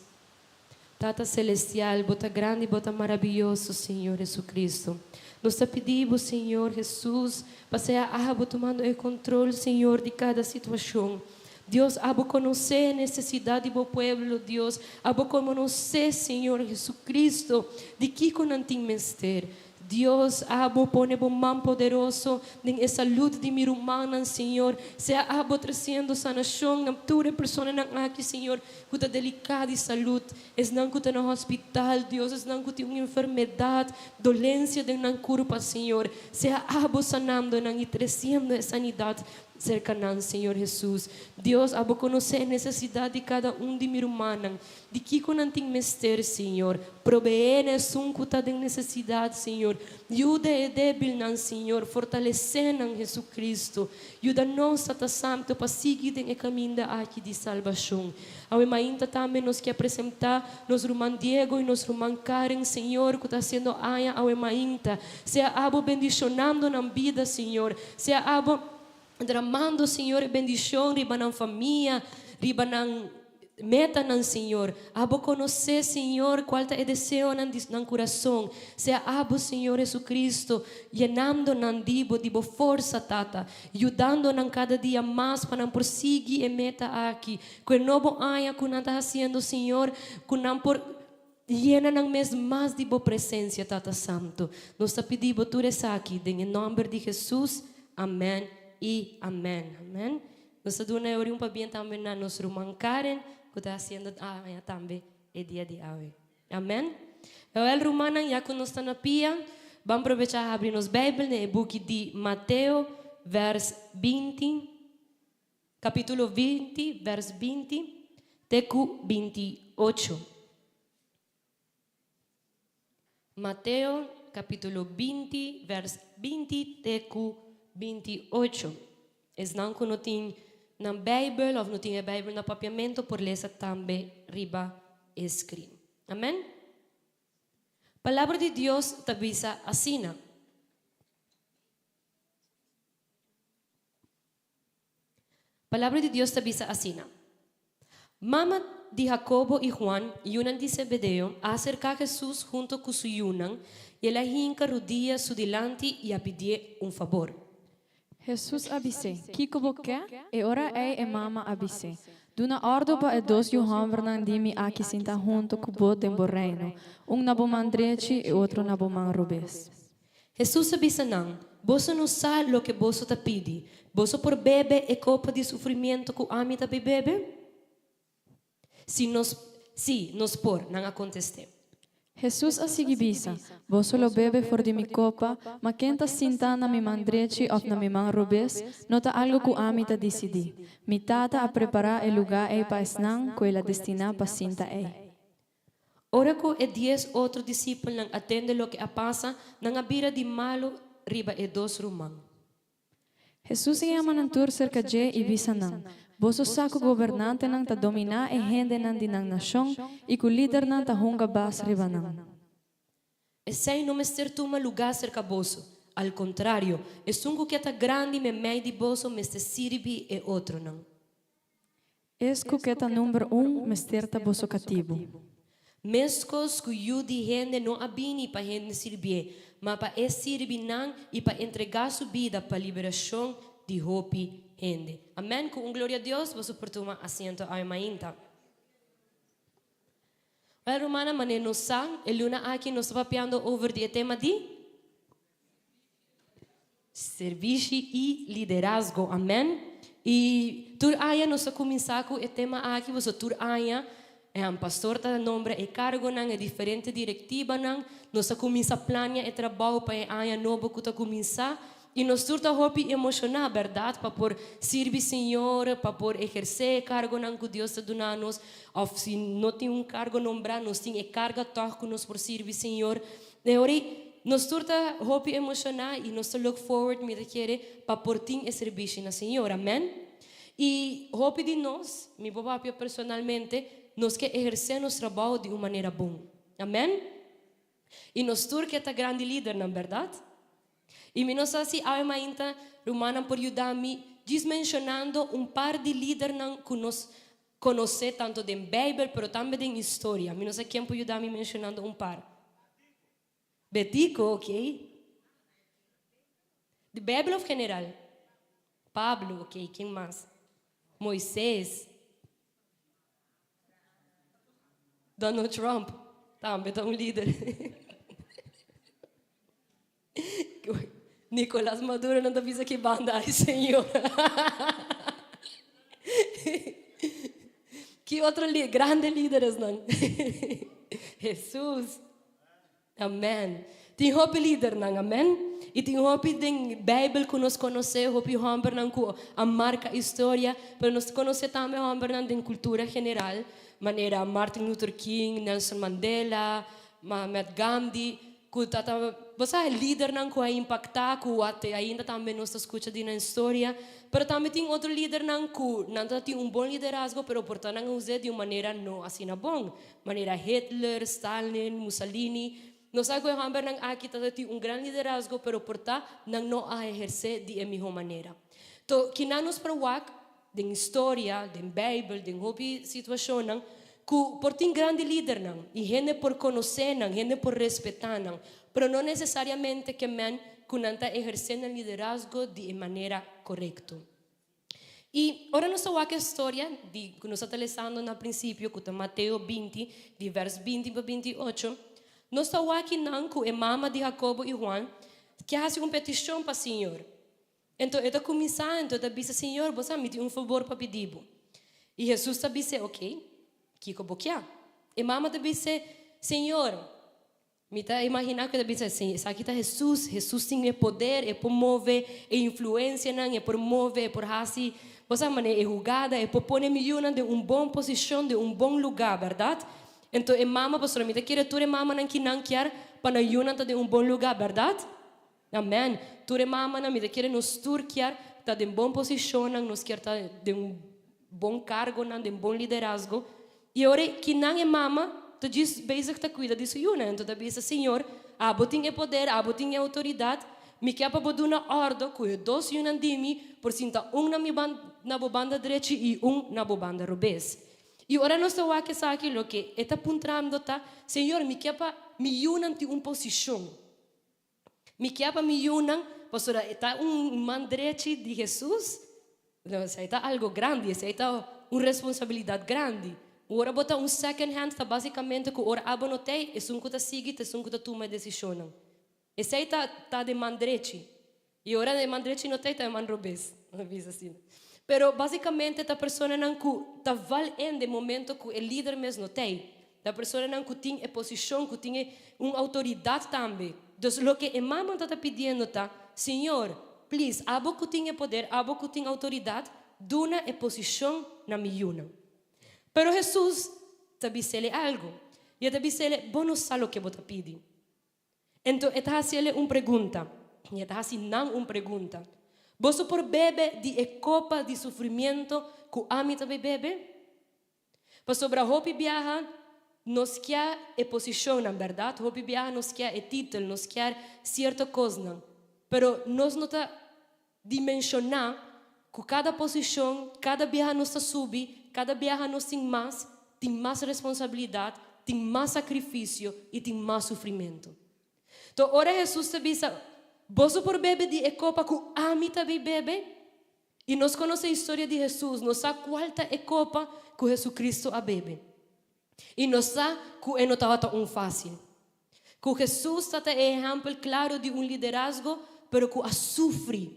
Tata Celestial, Bo ta grandi, Bo ta maraviyoso, Señor Jesucristo. Nos ta pidi Bo, Señor Jesus, pa sea Abo tumando e control, Señor, di cada situacion. Dios, Abo conoce e necesidad di Bo pueblo, Dios. Abo conoce, Señor Jesucristo, di kico nan tin mester. Dios, Abo pone Bo man poderoso den e salud di mi rumannan, Señor. Sea Abo treciendo sanacion na tur e personanan aki, Señor, cu ta delicá di salud, esnan cu ta na hospital, Dios, esnan cu tin un enfermedad, dolencia den nan curpa, Señor. Sea Abo sanando nan y treciendo e sanidad cerca nan, Señor Jesus. Dios, Abo conoce e necesidad di cada un di mi rumannan. Di kiko nan tin mester, Señor? Probeé na esun ku ta den nesesidat, Señor. Yuda e débilnan, Señor. Fortalesé nan, Jesucristo. Yuda nos, Tata Santu, pa sigui den e kaminda aki di salbashon. Awe mainta tambe nos ke a presentá nos ruman Diego i nos ruman Karen, Señor, ku ta hasiendo aña awe mainta. Sea Abo bendishonando nan bida, Señor. Sea Abo dramando, Señor, e bendishon riba nan famia, riba nan metanan, Señor. Abo konosé, Señor, kual ta e deseonan di nan kurason. Sea Abo, Señor Jesucristo, yenando nan di Bo, di Bo forsa, Tata, yudando nan kada dia mas pa nan por sigui e meta aki. Ku e nobo aña ku nan ta hasiendo, Señor, ku nan por yena nan mes mas di Bo presensia, Tata Santu. Nos ta pidi Bo tur esaki den e nòmber di Jesus. Amèn i amèn. Amèn. Nos ta duna e ori un pabien tambe na nos ruman Karen ku ta hasiendo aña tambe e dia di awe. Amèn. Ewel rumannan, ya ku nos ta na pia, ban probechá habri nos Beibel na e buki di Mateo, vèrs 20, kapítulo 20, vèrs 20 te ku 28. Mateo capítulo 20 vers 20 te cu 28. Esnan cu no tin nan Bijbel of no tin e Bijbel na papiamento por lesa tambe riba e screen. Amen. Palabra di Dios ta bisa asina. Palabra di Dios ta bisa asina, Mama di Hakobo i Huan, yunan di Zebedeo, a aserká Hesus hunto ku su yunan, i el a hinka rudia su dilanti i a pidié un fabor. Hesus a bis'é, Kiko bo ke? E ora ei e mama a bis'é, Duna òrdu pa e dos yu hòmbernan di mi aki sinta hunto ku bo den bo reino, un na bo man drechi i otro na bo man robes. Hesus a bisa nan, Boso no sa loke boso ta pidi. Boso por bebe e kopa di sufrimiento ku ami ta bai bebe? Si nos, sí, nos por, nan a kontest'é. Hesus a sigui bisa, Boso lo bebe for di mi kopa, ma ken ta sinta na mi man drechi òf na mi man robes, no ta algu ku ami ta disidí. Mi Tata a prepará e lugá ei pa esnan ku el a destiná pa sinta ei. Ora ku e dies otro disipelnan a tende loke a pasa, nan a bira di malu riba e dos ruman. Hesus a yama nan tur serka dje i bisa nan, Boso sa ku gobernantenan ta dominá e hendenan di nan nashon i ku lidernan ta hunga bas riba nan. Esei no mester tuma lugá serka boso. Al kontrario, esun ku ke ta grandi meimei di boso mester sirbi e otronan. Es ku ke ta number un mester ta boso katibu. Meskos ku Yu di hende no a bini pa hende sirbié, ma pa e sirbi nan i pa entregá su bida pa liberashon di hopi hende. Amèn. Ku un gloria a Dios boso por tuma asiento awe mainta. Wèl rumannan, manera nos sa, e luna aki nos ta papiando over di e tema di. Servishi i liderazgo. Amen. I tur aña nos ta kuminsá ku e tema aki, pasobra tur aña pastor ta nombra e kargonan, e diferente direktibanan. Nos ta kuminsá plania e trabou pa e aña nobo ku ta kuminsá. I nos tur ta hopi emoshoná, bèrdat, pa por sirbi Señor, pa por ehersé e kargonan ku Dios ta duna nos. Òf si no tin un kargo nombrá, nos tin e karga tòg ku nos por sirbi Señor. E ora ei nos tur ta hopi emoshoná i nos ta look forward, mi ta kere, pa por tin e serbishi na Señor. Amèn. I hopi di nos, mi por papia personalmente, nos ke ehersé nos trabou di un manera bon. Amèn. I nos tur ke ta grandi lidernan, bèrdat? I mi no sa si awe mainta rumannan por yuda mi djis menshonando un par di lidernan ku nos. konosé tantu den Beibel pero tambe den historia? Mi no sa ken por yuda mi menshonando un par. Betico, ok. Di Beibel òf general? Pablo, ok. Ken mas? Moises. Donald Trump tambe ta un lider. Nicolas Maduro nan ta bisa ki banda ay señor. Ki otro li grande lideres nan? Jesus. Amen. Tin hopi lidernan, amen. I tin hopi den Bijbel ku nos konosé, hopi hòmbernan ku a marka historia, pero nos konosé tambe hòmbernan den kultura general, manera Martin Luther King, Nelson Mandela, Mahamed Gandhi, ku ta ta, bo sa, lidernan ku a impaktá, ku a te ainda tambe nos ta skucha di nan historia. Pero tambe tin otro lidernan ku nan ta tin un bon liderazgo, pero por ta nan a us'é di un manera no asina bon. Manera Hitler, Stalin, Mussolini. Nos sa ku e hòmbernan aki tabata tin un gran liderazgo, pero por ta nan no a ehersé di e mihó manera. To, kinan nos por wak den historia, den Beibel, den hopi situashonnan, ku por tin grandi lidernan i hende por konosé nan, hende por respetá nan, pero no nesesariamente ke men ku nan ta ehersé nan liderazgo di e manera korekto. I ora nos ta wak e storia di ku nos a ta lesando na prinsipio, ku ta Mateo 20, di vèrs 20 pa 28, nos ta wak kinan ku e mama di Hakobo i Huan ke hasi un petishon pa Señor. Enton e ta kuminsá, enton e ta bisa, Señor, bo sa mi tin un fabor pa pidi bo. I Hesus ta bis'é, Oké, kiko bo kia? E mama ta bis'é, Señor, Mi ta imaginá ku e ta bisa, Sí, esaki ta Hesus. Hesus tin e poder, e por move e influensianan, e por move, e por hasi, bo sa manera, e hugada, e por pone mi yunan den un bon posishon, den un bon lugá, bèrdat? Enton e mama, pasobra mi ta kere tur e mamanan ki nan kier pa nan yunan ta den un bon lugá, bèrdat? Amèn. Tur e mamanan, mi ta kere nos tur kier ta den bon posishonnan, nos kier ta den un bon kargonan, den bon liderazgo. I ora ki nan e mama ta djis bezig ta kuida di su yunan, enton ta bisa, Señor, abo tin e poder, abo tin e outoridat, mi kier pa bo duna òrdo ku e dos yunan di mi por sinta un na mi na bo banda drechi i un na bo banda robes. I ora nos ta wak esaki, loke e ta puntrando ta, Señor, mi kier pa mi yunan tin un posishon. Mi kia pa mi yunan, pasobra e ta un man drechi di Hesus. No, esei ta algo grandi, esei ta un responsabilidat grandi. Ora bo ta un second hand ta basicamente cu ora abo no t'ei, esun cu ta sigui ta esun cu ta tuma e decisionnan. Esei ta ta den man drechi. I ora e man drechi no t'ei ta e man robes, nos bisa asina. Pero basicamente ta personanan cu ta val en den momento cu e lider mes no t'ei. Ta personanan cu tin e posicion, cu tin e un autoridad tambe. Dus loke e mama ta ta pidiendo ta, Señor, please, abo cu tin e poder, abo cu tin autoridad, duna e posicion na mi yunan. Pero Hesus ta bis'ele algo. I e ta bis'ele, Bo no sa loke bo ta pidi. Enton e ta hasi el'e un pregunta, i e ta hasi nan un pregunta, Boso por bebe di e kopa di sufrimiento ku ami ta bai bebe? Pasobra hopi biaha nos kier e posishonnan, bèrdat? Hopi biaha nos kier e titel, nos kier sierto kosnan, pero nos no ta dimenshoná ku kada posishon, kada biaha nos ta subi, kada biaha nos tin mas, tin mas responsabilidat, tin mas sakrifisio i tin mas sufrimentu. To ora Hesus ta bisa, Boso por bebe di e kopa ku ami ta bai bebe? I nos konosé historia di Hesus, nos sa kual ta e kopa ku Hesukristu a bebe. I nos sa ku e no tabata un fásil. Ku Hesus ta ta e ehèmpel klaro di un liderazgo pero ku a sufri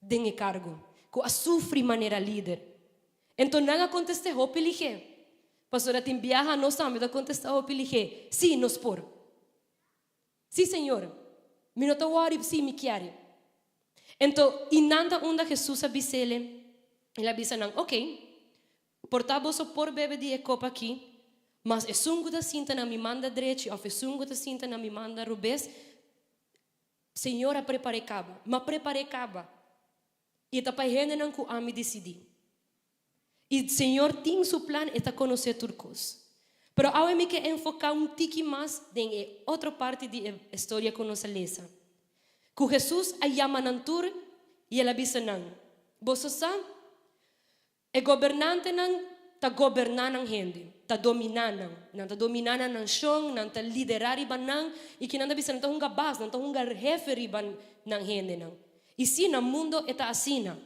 den e kargo, ku a sufri manera lider. Enton nan a kontest'é hopi lihé. Pasobra tin biaha nos tambe ta kontestá hopi lihé, Sí, nos por. Sí, Señor. Mi no ta wòri, sí, mi kier. Enton, i nan ta unda Hesus a bis'el, el a bisa nan, Oké, Por ta boso por bebe di e kopa aki, mas esun ku ta sinta na mi manda drechi òf esun ku ta sinta na mi manda robes, Señor a prepar'é kaba. M'a prepar'é kaba. I e ta pa e hendenan ku ami disidí. I Señor tin su plan, e ta konosé tur kos. Pero awe mi ke enfoká un tiki mas den e otro parti di e storia ku nos a lesa. Ku Hesus a yama nan tur i el a bisa nan, Boso sa, E gobernantenan ta goberná nan hende, ta dominá nan. Nan ta dominá nan nashon, nan ta liderá riba nan, i ki nan ta bisa nan ta hunga bas, nan ta hunga hefe riba nan hendenan. I sí, na mundo e ta asina.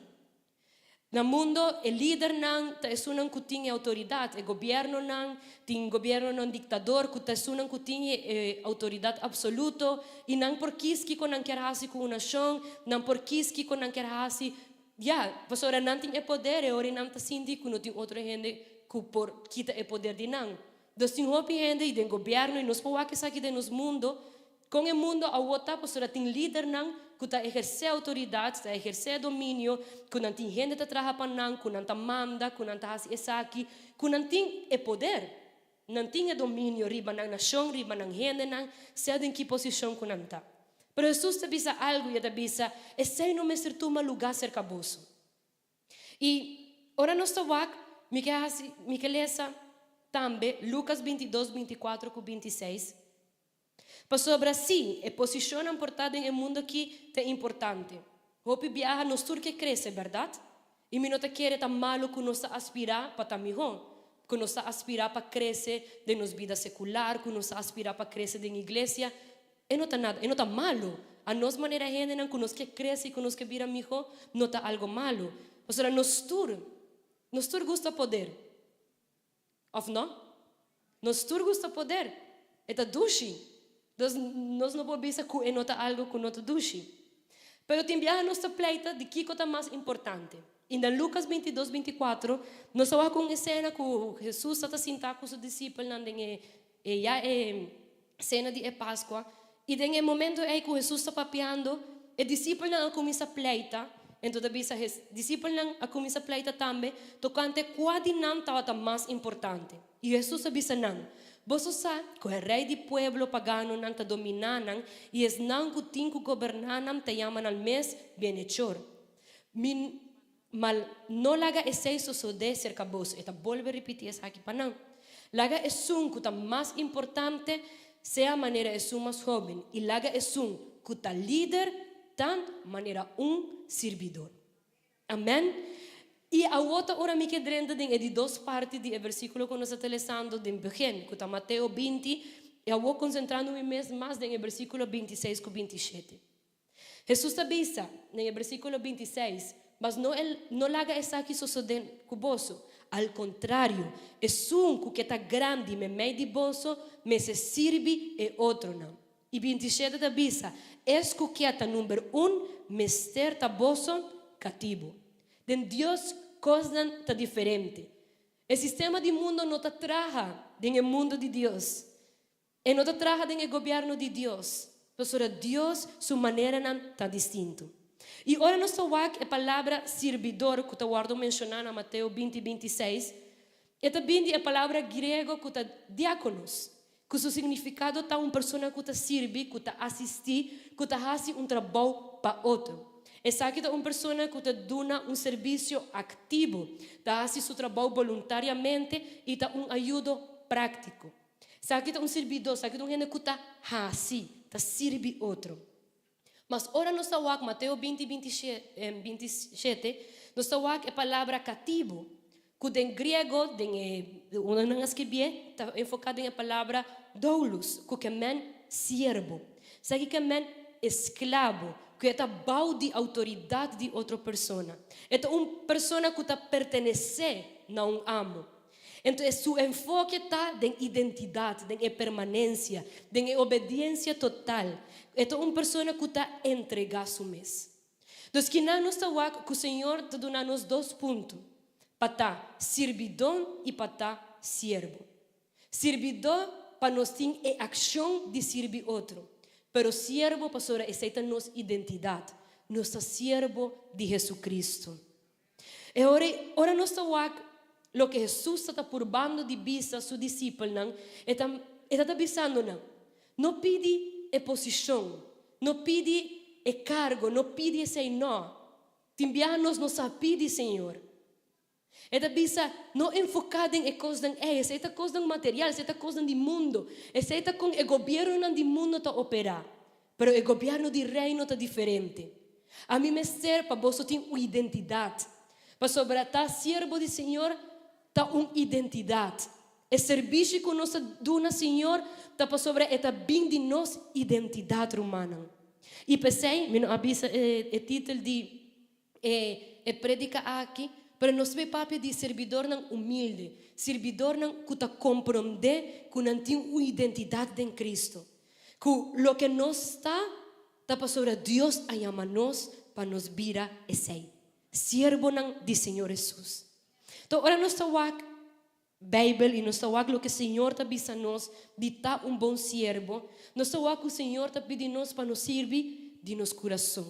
Na mundo e lidernan ta esunnan ku tin e outoridat, e gobièrnunan, tin gobièrnunan diktador ku ta esunnan ku tin e outoridat apsoluto i nan por kis kiko nan kier hasi ku un nashon, nan por kis kiko nan kier hasi, ya, pasobra nan tin e poder e ora i nan ta sinti ku no tin otro hende ku por kita e poder di nan. Dus tin hopi hende i den gobièrnu i nos por wak esaki den nos mundo Kon e mundo awor ta pasobra tin lidernan ku ta ehersé outoridat, ta ehersé dominio, ku nan tin hende ta traha pa nan, ku nan ta manda, ku nan ta hasi esaki, ku nan tin e poder, nan tin e dominio riba nan nashon, riba nan hendenan, sea den ki posishon ku nan ta. Pero Hesus ta bisa algu i e ta bisa, Esei no mester tuma lugá serka boso. I ora nos ta wak, mi ke hasi, mi ke lesa tambe Lukas 22, 24 ku 26. Pasobra sí, e posishonnan por ta den e mundu akí ta importante. Hopi biaha nos tur ke krese, bèrdat? I mi no ta kere ta malu ku nos ta aspirá pa ta mihó, ku nos ta aspirá pa krese den nos bida sekular, ku nos ta aspirá pa krese den iglesia. E no ta nada, e no ta malu. A nos manera hendenan ku nos ke krese i ku nos ke bira mihó no ta algu malu. Pasobra nos tur, nos tur gusta poder. Of no? Nos tur gusta poder. E ta dushi. Dus nos no por bisa ku e no ta algu ku no ta dushi. Pero tin biaha nos ta pleita di kiko ta mas importante. I na Lukas 22, 24, nos ta wak un esena ku Hesus ta ta sintá ku su disipelnan den e e ya e sena di e Paskua. I den e momento ei ku Hesus ta papiando, e disipelnan a kuminsá pleita. Enton ta bisa e disipelnan a kuminsá pleita tambe tokante kua di nan tabata mas importante. I Hesus a bisa nan, Boso sa ku e rei di pueblo paganonan ta dominá nan i esnan ku tin ku goberná nan ta yama nan mes bienechor. Mi Mal, no laga esei sosodé serka boso. E ta bolbe ripití esaki pa nan. Laga esun ku ta mas importante sea manera esun mas hóben, i laga esun ku ta lider ta manera un sirbidor. Amèn. I awor ta ora mi ke drenta den e di dos parti di e versíkulo ku nos a ta lesando den begin, ku ta Mateo 20, i awor konsentrando mi mes mas den e versíkulo 26 ku 27. Hesus ta bisa den e versíkulo 26, Mas no e no laga esaki sosodé ku boso. Al kontrario, esun ku ke ta grandi meimei di boso mester sirbi e otronan. I 27 ta bisa, Es ku ke ta number un mester ta boso katibu. Den Dios kosnan ta diferente. E sistema di mundo no ta traha den e mundo di Dios. E no ta traha den e gobièrnu di Dios, pasobra Dios su maneranan ta distinto. I ora nos ta wak e palabra sirbidor ku ta wòrdu menshoná na Mateo 20, 26, e ta bin di e palabra griego ku ta diákonos, ku su signifikado ta un persona ku ta sirbi, ku ta asistí, ku ta hasi un trabou pa otro. Esaki ta un persona ku ta duna un servisio aktivo, ta hasi su trabou boluntariamente i ta un ayudo práktiko. Esaki ta un sirbidó, esaki ta un hende ku ta hasi, ta sirbi otro. Mas ora nos ta wak Mateo 20, 27, nos ta wak e palabra katibu, ku den griego, den e unda nan a skirbié, ta enfoká den e palabra doulos, ku ke men siervo. Esaki ke men esklabo, ku e ta bou di outoridat di otro persona. E ta un persona ku ta pertenesé na un amo. Enton e su enfoke ta den identidat, den e permanensia, den e obediensia total. E ta un persona ku ta entregá su mes. Dus kinan nos ta wak ku Señor ta duna nos dos punto, pa ta sirbidó i pa ta siervo. Sirbidó pa nos tin e akshon di sirbi otro, pero siervo pasobra esei ta nos identidat, nos ta siervo di Jesucristo. E ora ei, ora nos ta wak loke Hesus ta ta purbando di bisa su disipelnan, e ta e ta ta bisando nan, No pidi e posishon, no pidi e kargo, no pidi esei nò. Tin biaha nos no sa pidi Señor. E ta bisa, No enfoká den e kosnan ei, esei ta kosnan material, esei ta kosnan di mundo, esei ta kon e gobiernonan di mundo ta operá. Pero e gobierno di Reino ta diferente. Ami mester pa boso tin un identidad. Pasobra ta siervo di Señor. Ta un identidat. E serbishi ku nos ta duna Señor ta pasobra e ta bin di nos identidat, rumannan. I p'esei mi no a bisa e titel di e e predika aki, pero nos ta papia di sirbidornan humilde, sirbidornan ku ta komprondé ku nan tin un identidat den Kristu, ku loke nos ta, ta pasobra Dios a yama nos pa nos bira esei, siervonan di Señor Hesus. Anto ora nos ta wak Beibel i nos ta wak loke Señor ta bisa nos di ta un bon siervo, nos ta wak ku Señor ta pidi nos pa nos sirbi di nos kurason.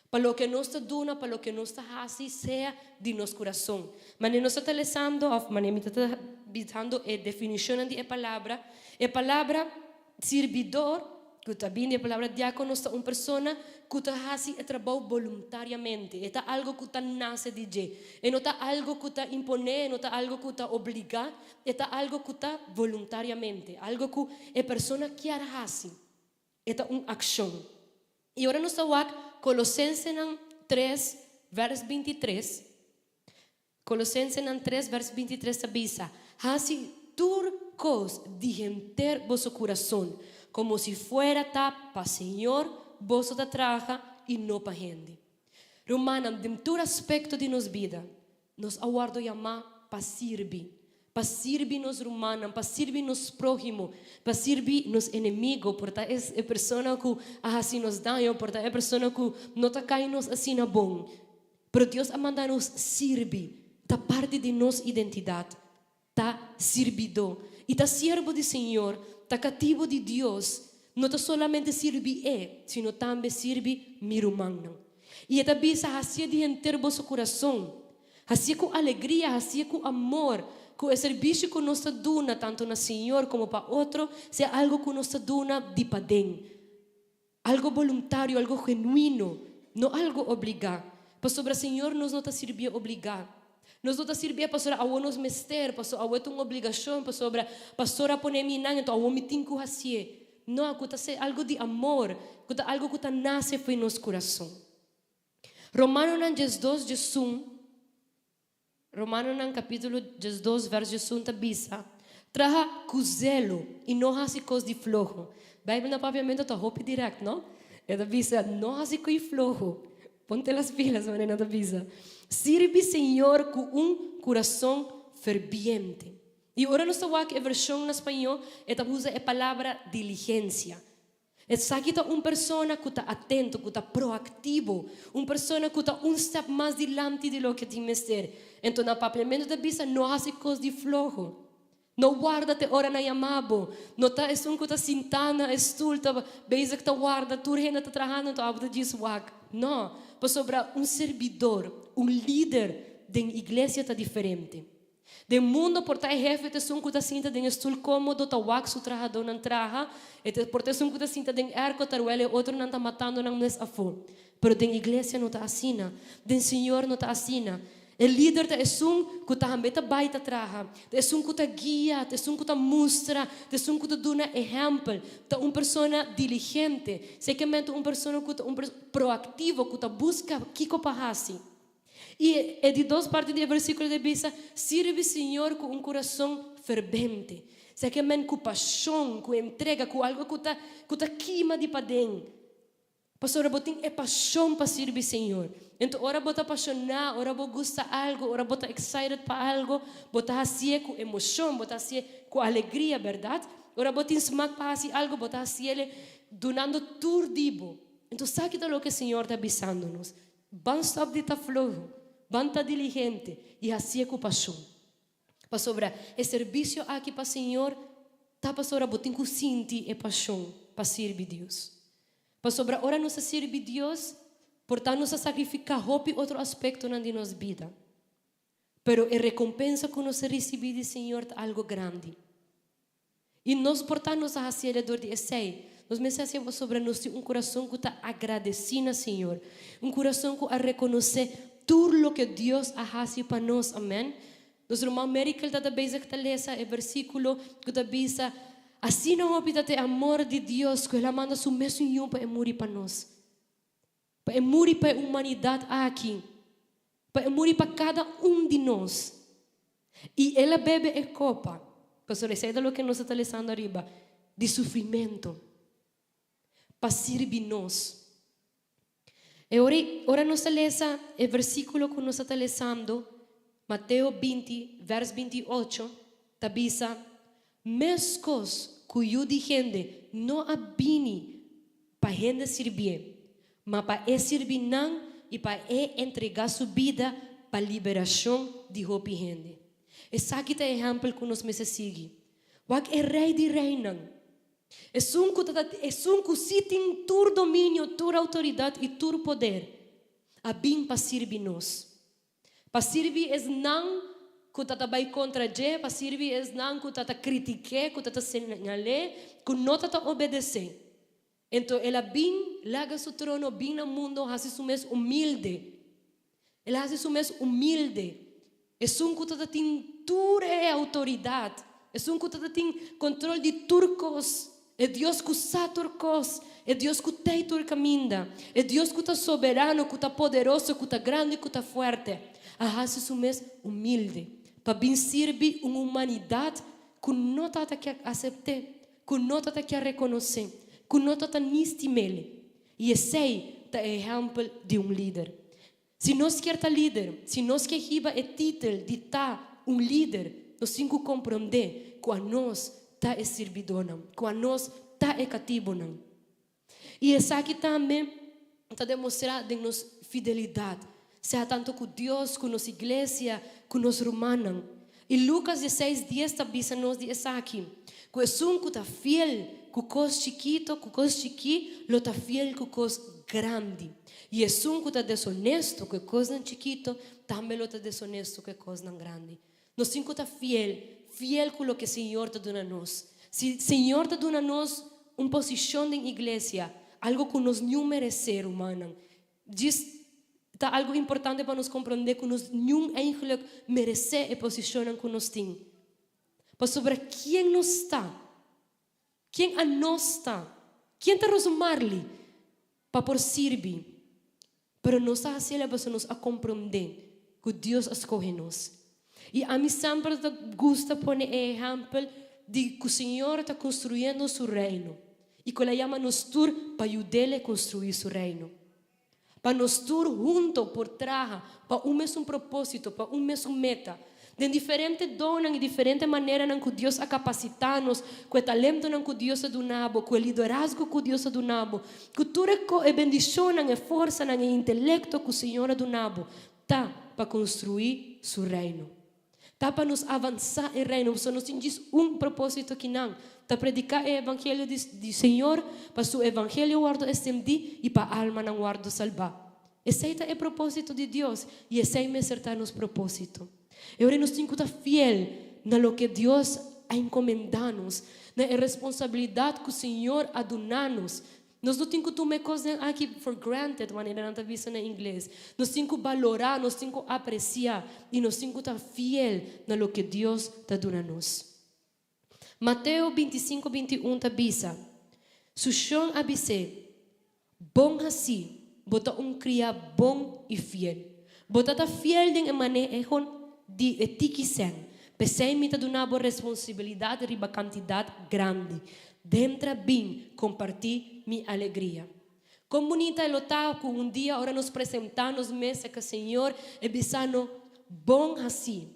Pa loke nos ta duna, pa loke nos ta hasi sea di nos kurason. Manera nos ta ta lesando òf manera mi ta ta bisando e definishonnan di e palabra, e palabra Sirbidor, ku ta bini di e palabra diákonos, ta un persona ku ta hasi e trabou boluntariamente. E ta algu ku ta nase di dje. E no ta algu ku ta imponé, e no ta algu ku ta obligá, e ta algu ku ta boluntariamente, algu ku e persona kier hasi. E ta un akshon. I ora nos ta wak Kolosensenan tres, vèrs bintitres, Kolosensenan tres vèrs bintitres ta bisa, Hasi tur kos di henter boso kurason, komo si fuera ta pa Señor boso ta traha i no pa hende. Rumannan, den tur aspekto di nos bida, nos a wòrdu yamá pa sirbi, pa sirbi nos rumannan, pa sirbi nos próhimo, pa sirbi nos enemigo, por ta e persona ku a hasi nos daño, por ta e persona ku no ta kai nos asina bon. Pero Dios a manda nos sirbi, ta parti di nos identidat, ta sirbidó i ta siervo di Señor, ta katibu di Dios, no ta solamente sirbi E, sino tambe sirbi mi rumannan. I E ta bisa, Hasié di henter boso kurason, hasié ku alegria, hasié ku amor, ku e servisio ku nos ta duna tantu na Señor komo pa otro sea algu ku nos ta duna di paden. Algo boluntario, algo genuino, no algo obligá. Pasobra Señor nos no ta sirbié obligá. Nos no ta sirbié pasobra awor nos mester, pasobra awor ta un obligashon, pasobra pastor a pone mi nan, enton awor mi tin ku hasié. No, ku ta ser algo di amor, ku ta algo ku ta nase fo'i nos kurason. Romanonan diesdos diesun. Romanonan kapítulo diesdos vèrs diesun ta bisa, Traha ku zelo i no hasi kos di floho. Beibel na papiamentu ta hopi dirèkt, no? E ta bisa, No hasi kos floho. Ponte las pilas, manera nan ta bisa. Sirbi Señor ku un kurason ferbiente. I ora nos ta wak e vershon na spañó, e ta usa e palabra diligensia. Esaki ta un persona ku ta atento, ku ta proaktivo, un persona ku ta un stèp mas dilanti di loke tin mester. Enton na papiamentu ta bisa, no hasi kos di floho. No warda te ora nan yama bo. No ta esun ku ta sintá na e stul ta bezig ta warda tur hende ta trahando enton abo ta djis wak. No, pasobra un sirbidor, un lider den iglesia ta diferente. Den mundo por ta e hefe ta esun ku ta sinta den e stul kómodo ta wak su trahadónan traha, e ta por ta esun ku ta sinta den èrko terwel e otronan ta matando nan mes afó. Pero den iglesia no ta asina. Den Señor no ta asina. E lider ta esun ku tambe ta bai ta traha, ta esun ku ta guia, ta esun ku ta mustra, ta esun ku ta duna ehèmpel, ta un persona diligente, sekemente un persona ku ta un proaktivo ku ta buska kiko pa hasi. I e di dos parti di e versíkulo ta bisa, Sirbi Señor ku un kurason ferbente. Sa ke men ku pashon, ku entrega, ku algu ku ta ku ta kima di paden. Pasobra bo tin e pashon pa sirbi Señor. Enton ora bo ta pashoná, ora bo gusta algu, ora bo ta excited pa algu, bo ta hasié ku emoshon, bo ta hasié ku alegria, bèrdat? Ora bo tin smak pa hasi algu, bo ta hasiel dunando tur di bo. Enton sa ki ta loke Señor ta bisando nos. Ban stòp di ta floho, ban ta diligente i hasié ku pashon. Pasobra e serbisio aki pa Señor ta pasobra bo tin ku sinti e pashon pa sirbi Dios. Pasobra ora nos ta sirbi Dios, por ta nos ta sakrifiká hopi otro aspektonan di nos bida. Pero e rekompensa ku nos ta risibí di Señor ta algu grandi. I nos por ta nos a hasi alrededor di esei. Nos mester hasi pasobra nos tin un kurason ku ta agradesí na Señor, un kurason ku a rekonosé tur loke Dios a hasi pa nos. Amèn. Nos ruman Merikel ta ta bezig ta lesa e versíkulo ku ta bisa, Asina hopi ta ta e amor di Dios ku el a manda su mesun Yu pa e muri pa nos. Pa e muri pa e humanidat aki. Pa e muri pa kada un di nos. I el a bebe e kopa, pasobra esei ta loke nos ta lesando ariba, di sufrimentu, pa sirbi nos. E ora ei, ora nos ta lesa e versíkulo ku nos ta lesando, Mateo 20, vèrs 28, ta bisa, Meskos ku Yu di hende no a bini pa hende sirbié, ma pa e sirbi nan i pa e entregá su bida pa liberashon di hopi hende. Esaki ta e ehèmpel ku nos mester sigui. Wak e Rei di reinan, esun ku ta esun ku sí tin tur dominio, tur outoridat i tur poder, a bin pa sirbi nos. Pa sirbi esnan ku ta ta bai kontra dje, pa sirbi esnan ku ta ta kritik'é, ku ta ta señal'é, ku no ta ta obedes'é. Ento el a bin laga su trono bin na mundo hasi su mes humilde. El a hasi su mes humilde. Esun ku ta ta tin tur e outoridat, esun ku ta ta tin kontrol di tur kos, E Dios ku sa tur kos, e Dios ku tei tur kaminda, e Dios ku ta soberano, ku ta poderoso, ku ta grandi, ku ta fuerte, a hasi su mes humilde pa bin sirbi un humanidat ku no tabata kier asept'é, ku no tabata kier rekonosé, ku no tabata ni stim'el. I esei ta e ehèmpel di un lider. Si nos kier ta lider, si nos ke hiba e titel di ta un lider, nos tin ku komprondé ku anos ta e sirbidónan, ku anos ta e katibunan. I esaki tambe ta demostrá den nos fidelidat, sea tantu ku Dios, ku nos iglesia, ku nos rumannan. I Lukas dieseis dies ta bisa nos di esaki, ku esun ku ta fiel ku kos chikito, ku kos chikí, lo ta fiel ku kos grandi. I esun ku ta desonesto ku e kosnan chikito, tambe lo ta desonesto ku e kosnan grandi. Nos tin ku ta fiel, fiel ku loke Señor ta duna nos. Si Señor ta duna nos un posishon den iglesia, algu ku nos niun meresé, rumannan, Djis ta algu importante pa nos komprondé ku nos niun eigenlik meresé e posishonnan ku nos tin. Pasobra kien nos ta? Kien anos ta? Kien ta Rosmarly pa por sirbi? Pero nos ta hasiel pasobra nos a komprondé ku Dios a skohe nos. I ami semper ta gusta pone e ehèmpel di ku Señor ta konstruyendo su reino i ku el a yama nos tur pa yud'El konstruí su reino. Pa nos tur hunto por traha pa un mesun propósito, pa un mesun meta. Den diferente donnan i diferente maneranan ku Dios a kapasitá nos, ku e talentonan ku Dios a duna bo, ku e liderazgo ku Dios a duna bo, ku tur e e bendishonnan, e forsanan, e intelekto ku Señor a duna bo, Ta pa konstruí Su Reino. Ta pa nos avansá e Reino, pasobra nos tin djis un propósito kinan, ta prediká e evangelio di di Señor, pa Su evangelio wòrdu estendí i pa almanan wòrdu salbá. Esei ta e propósito di Dios, i esei mester ta nos propósito. E ora nos tin ku ta fiel na loke Dios a enkomendá nos, na e responsabilidat ku Señor a duna nos. Nos no tin ku tuma e kosnan aki for granted, manera nan ta bisa na ingles. Nos tin ku balorá, nos tin ku apresiá i nos tin ku ta fiel na loke Dios ta duna nos. Mateo 25, 21 ta bisa, Su shon a bis'é, Bon hasí, bo ta un kriá bon i fiel. Bo ta ta fiel den e maneho di e tiki sèn, p'esei mi ta duna bo responsabilidat riba kantidat grandi. Dentra bin kompartí mi alegria. Kon bunita e lo ta ku un dia ora nos presentá nos mes serka Señor e bisa no, Bon hasí.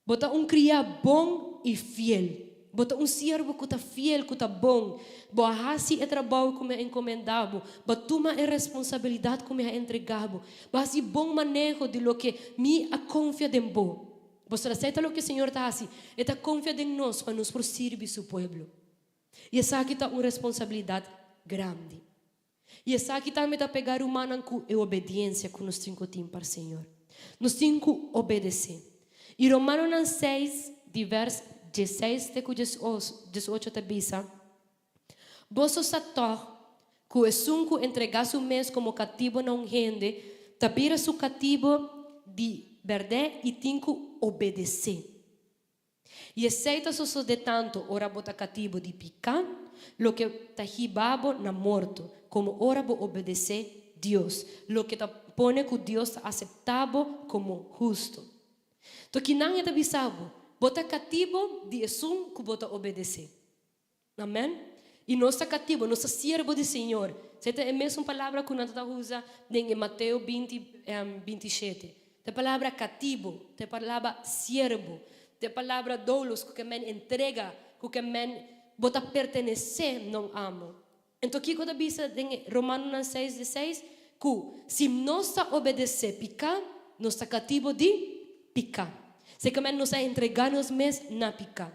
Bo ta un kriá bon i fiel. Bo ta un siervo ku ta fiel, ku ta bon. Bo a hasi e trabou ku mi a enkomendá bo. Bo a tuma e responsabilidat ku mi a entregá bo. Bo a hasi bon maneho di loke mi a konfia den bo. Pasobra esei ta loke Señor ta hasi, E ta konfia den nos pa nos por sirbi Su pueblo. I esaki ta un responsabilidat grandi. I esaki tambe ta pega rumannan ku e obediensia ku nos tin ku tin pa Señor. Nos tin ku obedesé. I Romanonan seis, di vèrs dieseis te ku diesocho ta bisa, Boso sa tòg ku esun ku entregá su mes komo katibu na un hende ta bira su katibu di bèrdè i tin ku obedesé. I esei ta sosodé tantu ora bo ta katibu di piká, loke ta hiba bo na morto, komo ora bo obedesé Dios, loke ta pone ku Dios ta aseptá bo komo hustu. Anto kinan e ta bisa bo, Bo ta katibo di esun ku bo ta obedesé. Amen. I nos ta katibo, nos ta siervo di Señor. Esei ta e mesun palabra ku nan ta usa den e Mateo binti, 27. Ta e palabra katibo, ta e palabra siervo, ta e palabra doulos ku ke men entrega, ku ke men bo ta pertenesé na un amo. Anto kiko ta bisa den e Romanonan seis di seis? Ku si nos ta obedesé piká, nos ta katibo di piká. Sekemen nos a entregá nos mes na piká.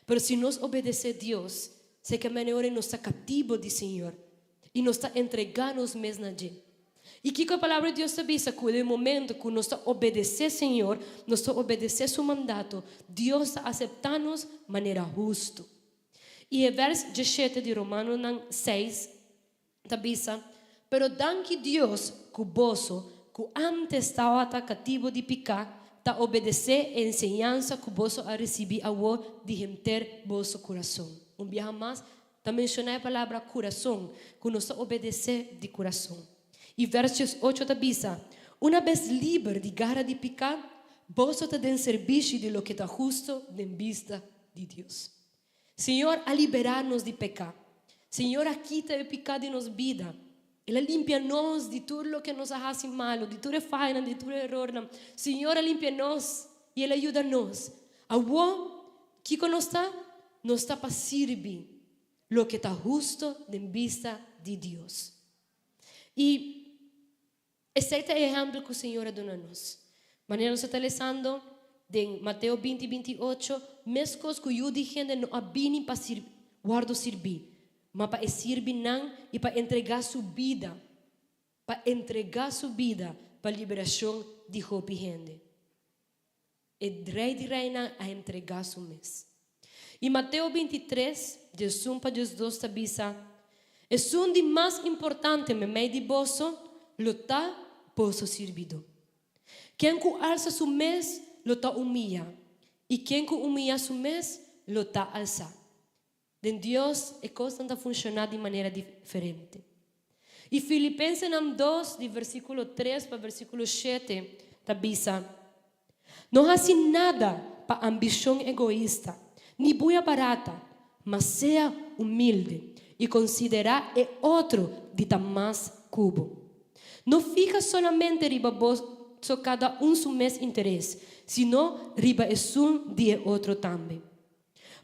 Pero si nos obedesé Dios, sekemen e ora nos ta katibo di Señor i nos ta entregá nos mes na dje. I kiko e Palabra di Dios ta bisa? Ku den momento ku nos ta obedesé Señor, nos ta obedesé su mandato, Dios ta aseptá nos manera hustu. I e vers djeshete di Romanonan seis ta bisa, Pero danki Dios ku boso, ku ántes tabata katibu di piká, ta obedesé e enseñansa ku boso a risibí awor di henter boso kurason. Un biaha mas ta menshoná e palabra kurason, ku nos ta obedesé di kurason. I vers 18 ta bisa, Una bes liber di gara di piká, boso ta den serbishi di loke ta hustu den bista di Dios. Señor a liberá nos di peká. Señor a kita e piká di nos bida. El a limpia nos di tur loke nos a hasi malu, di tur e fayanan, di tur e erornan. Señor a limpia nos i El a yuda nos. Awor, kiko nos ta? Nos ta pa sirbi loke ta husto den bista di Dios. I Esei ta e ehèmpel ku Señor a duna nos. Manera nos a ta lesando den Mateo 20, 28, meskos ku Yu di hende no a bini pa wòrdu sirbí, ma pa e sirbi nan i pa entregá su bida, pa entregá su bida pa liberashon di hopi hende. E Rei di reinan a entregá su mes. I Mateo 23, 11 pa 12 ta bisa, Esun di mas importante meimei di boso lo ta boso sirbidó. Ken ku alsa su mes lo ta humiyá, i ken ku humiyá su mes lo ta alsá. Den Dios e kosnan ta funshoná di manera diferente. I Filipensenan 2, di versíkulo 3 pa versíkulo 7, ta bisa, No hasi nada pa ambishon egoista, ni buya barata, ma sea humilde i konsiderá e otro di ta mas ku bo. No fiha solamente riba boso kada un su mes interes, sino riba esun di e otro tambe.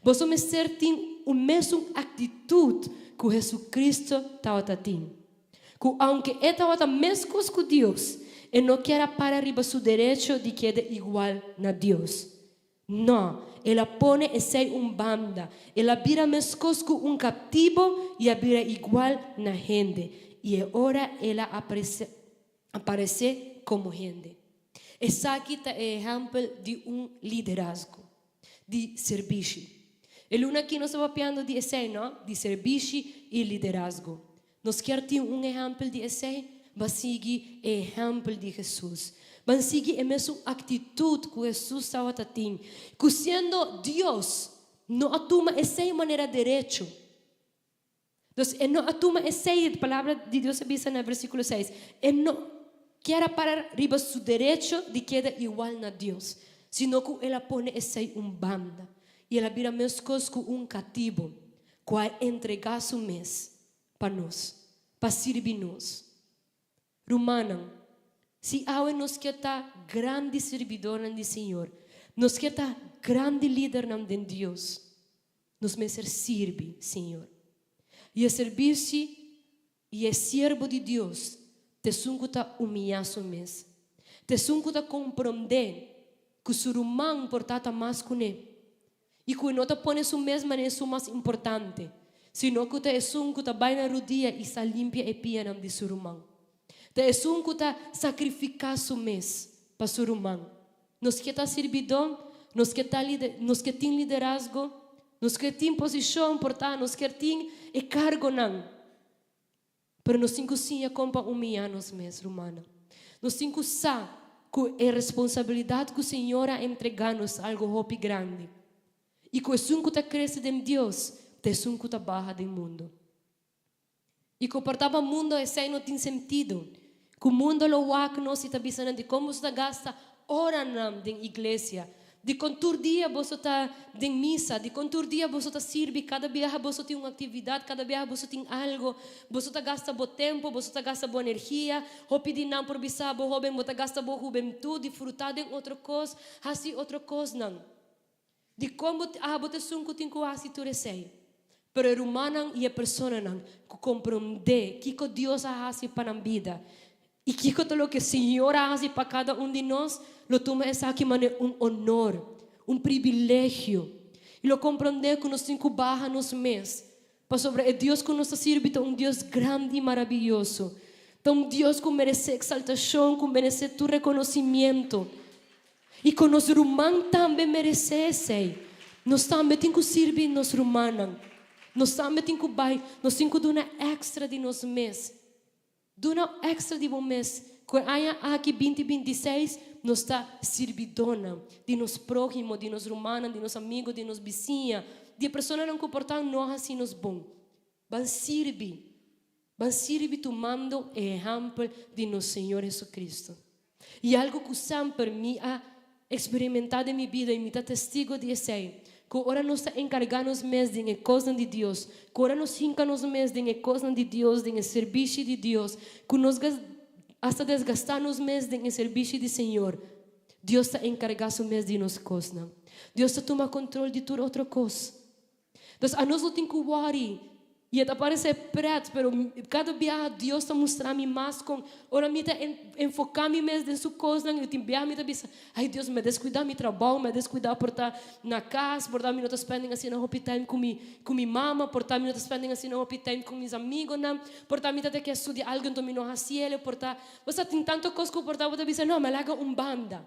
Boso mester tin un mesun aktitut ku Hesu-Kristu tabata tin, ku aunke e tabata meskos ku Dios, e no kier a para riba su derecho di keda igual na Dios. No, el a pone esei un banda, el a bira meskos ku un kaptibo i a bira igual na hende, i e ora el a aparesé komo hende. Esaki ta e ehèmpel di un liderazgo. Di serbishi. E luna aki nos ta papiando di esei, no? Di serbishi i liderazgo. Nos kier tin un ehèmpel di esei? Ban sigui e ehèmpel di Hesus. Ban sigui e mesun aktitut ku Hesus tabata tin, ku siendo Dios, no a tuma esei manera derecho. Dus e no a tuma esei, e palabra di Dios a bisa na versíkulo 6, e no kier a para riba su derecho di keda igual na Dios, sino ku el a pone esei un banda i el a bira meskos ku un katibu ku a entregá su mes pa nos, pa sirbi nos. Rumannan, si awe nos ke ta grandi sirbidornan di Señor, nos ke ta grandi lidernan den Dios, Nos mester sirbi Señor. I e servisi i e siervo di Dios ta esun ku ta humiyá su mes, ta esun ku ta komprondé ku su ruman por ta ta mas kuné i ku e no ta pone su mes manera esun mas importante, sino ku ta esun ku ta bai na rudia i sa limpia e pianan di su ruman. Ta esun ku ta sakrifiká su mes pa su ruman. Nos ke ta sirbidó, nos ke ta lider, nos ke tin liderazgo, nos ke tin posishon por ta, nos kier tin e kargonan. Pero nos tin ku siña kon pa humiyá nos mes, rumannan. Nos tin ku sa ku e responsabilidat ku Señor a entregá nos ta algu hopi grandi. I ku esun ku ta krese den Dios ta esun ku ta baha den mundu. I ku por ta pa mundo esei no tin sentido. Ku mundo lo wak nos i ta bisa nan dikon boso ta gasta. oranan den iglesia? Dikon tur dia boso ta den misa? Dikon tur dia boso ta sirbi? Kada biaha boso tin un aktividat, kada biaha boso tin algu. Boso ta gasta bo tempu, boso ta gasta bo energia. Hopi di nan por bisa bo, Hóben, bo ta gasta bo hubentut disfrutá den otro kos, hasi otro kosnan. Dikon bo abo ta esun ku tin ku hasi tur esei? Pero e rumannan i e personanan ku komprondé kiko Dios a hasi pa nan bida i kiko ta loke Señor a hasi pa kada un di nos, lo tuma esaki manera un onor, un privilegio, i lo komprondé ku nos tin ku baha nos mes, pasobra e Dios ku nos ta sirbi ta un Dios grandi i maravioso, ta un Dios ku meresé eksaltashon, ku meresé tur rekonosimiento. I ku nos ruman tambe meresé esei. Nos tambe tin ku sirbi nos rumannan. Nos tambe tin ku bai, nos tin ku duna èkstra di nos mes. Duna èkstra di bo mes. Ku e aña aki binti 26 nos ta sirbidónan di nos próhimo, di nos rumannan, di nos amigu, di nos bisiña, di e personanan ku por ta no hasi nos bon. Ban sirbi. Ban sirbi tumando e ehèmpel di nos Señor Jesucristo. I algu ku semper mi a eksperimentá den mi bida i mi ta testigo di esei, ku ora nos ta enkargá nos mes den e kosnan di Dios, ku ora nos hinka nos mes den e kosnan di Dios, den e serbishi di Dios, ku nos asta desgastá nos mes den e serbishi di Señor, Dios ta enkargá su mes di nos kosnan. Dios ta tuma kontrol di tur otro kos. Dus anos no tin ku wòri. I e ta paresé prèt, pero kada biaha Dios ta mustra mi mas kon ora mi ta enfoká mi mes den su kosnan, i tin biaha mi ta bisa, Ai Dios, mi a deskuidá mi trabou, mi a deskuidá por ta na kas, por ta mi no ta spending asina hopi time ku mi ku mi mama, por ta mi no ta spending asina hopi time ku mis amigonan, por ta mi ta ke studia algu enton mi no hasiel, por ta, bo sa tin tantu kos ku por ta bo ta bisa, no, mi a laga un banda.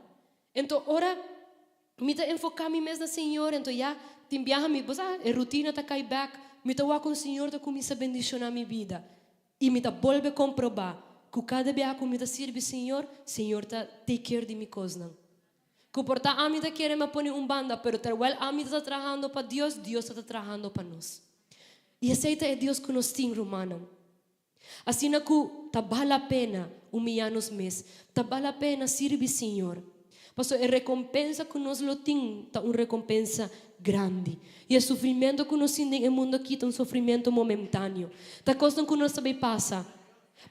Enton ora mi ta enfoká mi mes na Señor, enton ya tin biaha mi, bo sa, e rutina ta kai bèk, mi ta wak kon Señor ta kuminsá bendishoná mi bida. I mi ta bolbe komprobá ku kada biaha ku mi ta sirbi Señor, Señor ta take care di mi kosnan. Ku por ta ami ta kere mi a pone un banda, pero terwèl ami ta trahando pa Dios, Dios ta trahando pa nos. I esei ta e Dios ku nos tin, rumannan. Asina ku ta bal la pena humiyá nos mes, ta bal la pena sirbi Señor. Pasobra e rekompensa ku nos lo tin ta un rekompensa grandi. I e sufrimentu ku nos tin den e mundu akí ta un sufrimentu momentáneo. Ta kosnan ku nos ta bai pasa.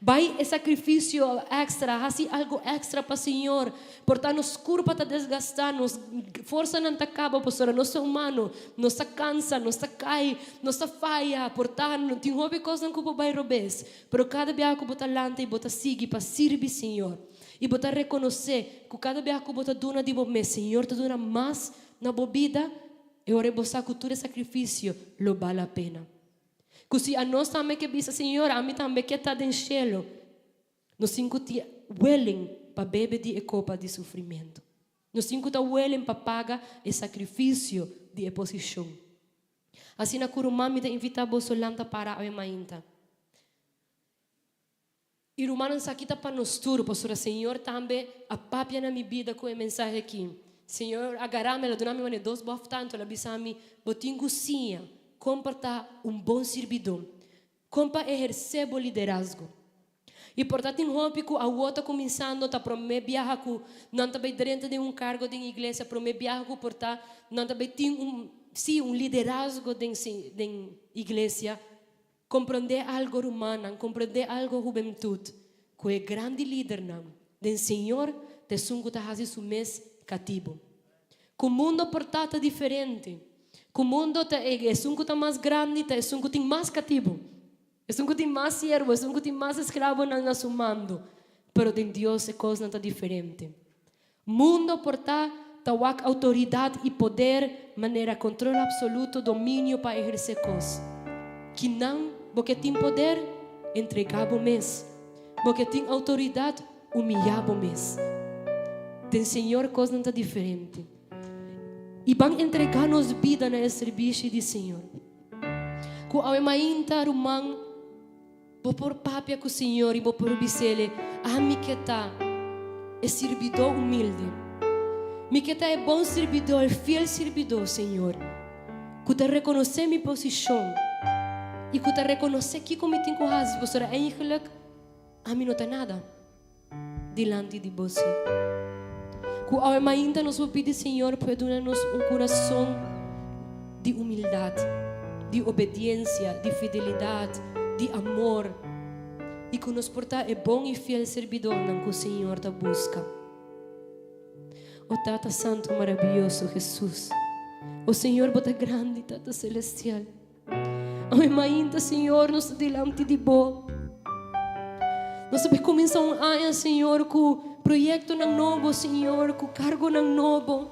Bai e sakrifisio èkstra, hasi algu èkstra pa Señor. Por ta nos kurpa ta desgastá, nos forsanan ta kaba, pasobra nos ta humano, nos ta kansa, nos ta kai, nos ta faya, por ta tin hopi kosnan ku por bai robes. Pero kada biaha ku bo ta lanta i bo ta sigui pa sirbi Señor, i bo ta rekonosé ku kada biaha ku bo ta duna di bo mes, Señor ta duna mas na bo bida, e ora bo sa ku tur e sakrifisio lo bal la pena. Ku si anos tambe ke bisa, Señor, ami tambe ke ta den shelu. Nos tin ku tin willing pa bebe di e kopa di sufrimentu. Nos tin ku ta willing pa paga e sakrifisio di e posishon. Asina ku ruman mi ta invitá boso lanta para awe mainta. I rumannan esaki ta pa nos tur, pasobra Señor tambe a papia na mi bida ku e mensahe aki. Señor a gara mi, el a duna mi manera dos bòf tantu, el a bisa mi, Bo tin ku siña kon pa ta un bon sirbidó. Kon pa ehersé bo liderazgo. I por ta tin hopi ku awor ta kuminsando ta promé biaha ku nan ta bai drenta den un kargo den iglesia, promé biaha ku por ta nan ta bai tin un, sí, un liderazgo den den iglesia. Komprondé algo rumannan, komprondé algo hubentut, ku e grandi lidernan den Señor ta esun ku ta hasi su mes katibu. Ku mundo por ta ta diferente. Ku mundo ta e esun ku ta mas grandi ta esun ku tin mas katibu. Esun ku tin mas siervo, esun ku tin mas esklabonan na su mando. Pero den Dios e kosnan ta diferente. Mundo por ta ta wak outoridat i poder manera kontrol apsoluto, dominio pa ehersé kos. Kinan bo ke tin poder? Entregá bo mes. Bo ke tin outoridat? Humiyá bo mes. Den Señor kosnan ta diferente. I ban entregá nos bida na e sirbishi di Señor. Ku awe mainta, ruman, bo por papia ku Señor i bo por bis'El, Ami ke ta e sirbidó humilde. Mi ke ta e bon sirbidó, e fiel sirbidó, Señor, ku ta rekonosé mi posishon i ku ta rekonosé kiko mi tin ku hasi, pasobra eigenlijk, Ami no ta nada dilanti di bo, sí. Ku awe mainta nos por pidi Señor pa E duna nos un kurason di humildat, di obediensia, di fidelidat, di amor, i ku nos por ta e bon i fiel sirbidornan ku Señor ta buska. O Tata Santu Marabiyoso Jesus, o Señor Bo ta grandi, Tata Celestial. Awe mainta, Señor, nos ta dilanti di Bo. Nos ta kuminsá un aña, Señor, ku proyektonan nobo, Señor, ku kargonan nobo.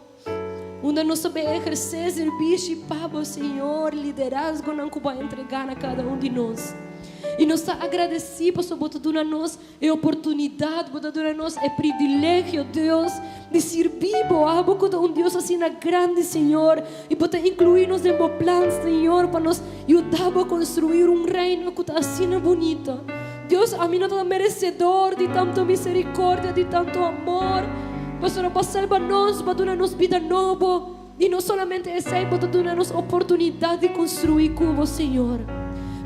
Unda nos ta bay ehersé sirbishi pa Bo, Señor, liderazgonan ku Bo a entregá na kada un di nos. I nos ta agradesí pasobra Bo ta duna nos E oportunidat bo ta duna nos, e privilegio, Dios, di sirbi bo. Abo ku ta un Dios asina grandi, Señor, i bo ta inkluí nos den bo plan, Señor, pa nos yuda bo konstruí un reino ku ta asina bunita. Dios, ami no ta meresedor di tantu miserikordia, di tantu amor, pasobra bo a salba nos, bo a duna nos bida nobo, i no solamente esei, bo ta duna nos oportunidat di konstruí ku bo, Señor.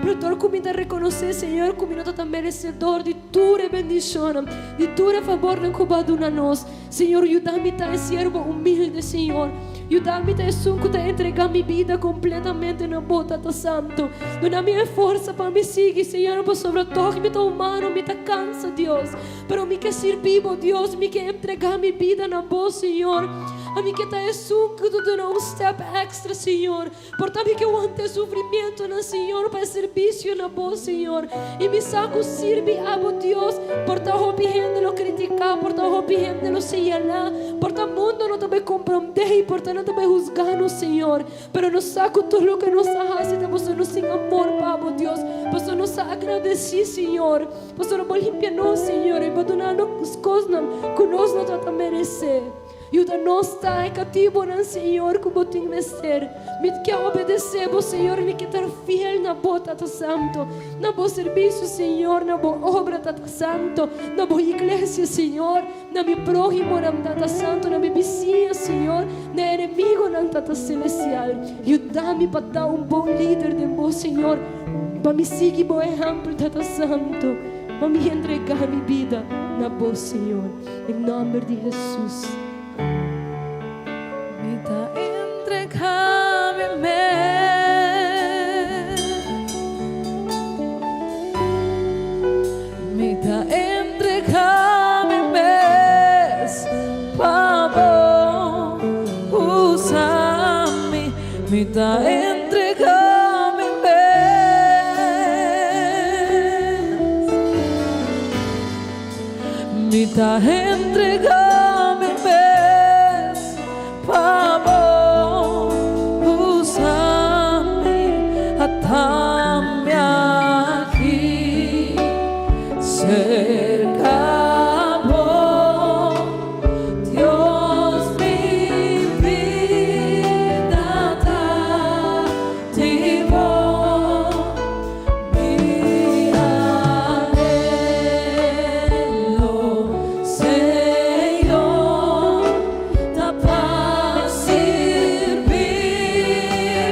Pero dor ku mi ta rekonosé, Señor, ku mi no ta ta meresedor di tur e bendishonnan, di tur e fabornan ku bo a duna nos, Señor, yuda mi ta e siervo humilde, Señor. Yuda mi ta esun ku ta entregá mi bida kompletamente na bo, Tata Santu. Duna mi e forsa pa mi sigui, Señor, pasobra tòg mi ta humano, mi ta kansa, Dios. Pero mi ke sirbi bo, Dios, mi ke entregá mi bida na bo, Señor. Ami ke ta esun ku ta duna un step extra, Señor. Por ta mi ke wanta e sufrimientonan, Señor, pa e servisio na bo, Señor. I mi sa ku sirbi abo, Dios, por ta hopi hende lo kritiká, por ta hopi hende lo señalá, por ta mundo no ta bai komprondé i por ta nan ta bai husgá nos, Señor. Pero nos sa ku tur loke nos a hasi ta pasobra nos tin amor pa abo, Dios, pasobra nos ta agradesí, Señor. Pasobra bo limpia nos, Señor, i bo duna nos kosnan ku nos no ta ta meresé. Yuda nos ta e katibonan, Señor, ku bo tin mester. Mi ke obedesé bo, Señor, mi ke tar fiel na bo, Tata Santo, na bo servisio, Señor, na bo obra, Tata Santo, na bo iglesia, Señor, na mi próhimonan, Tata Santo, na mi bisiña, Señor, na e enemigonan, Tata Selestial. Yuda mi pa ta un bon lider den bo, Señor. Pa mi sigui bo ehèmpel, Tata Santu, pa mi entregá mi bida na bo, Señor, den nòmber di Hesus. Mi ta entregá mi mes. Mi ta entregá mi mes pa bo usa mi. Mi ta entregá mi mes. Mi ta entregá mi mes pa bo usa mi. Atami aki serka bo. Dios mi bida ta di bo, mi anhelo, Señor, ta pa sirbi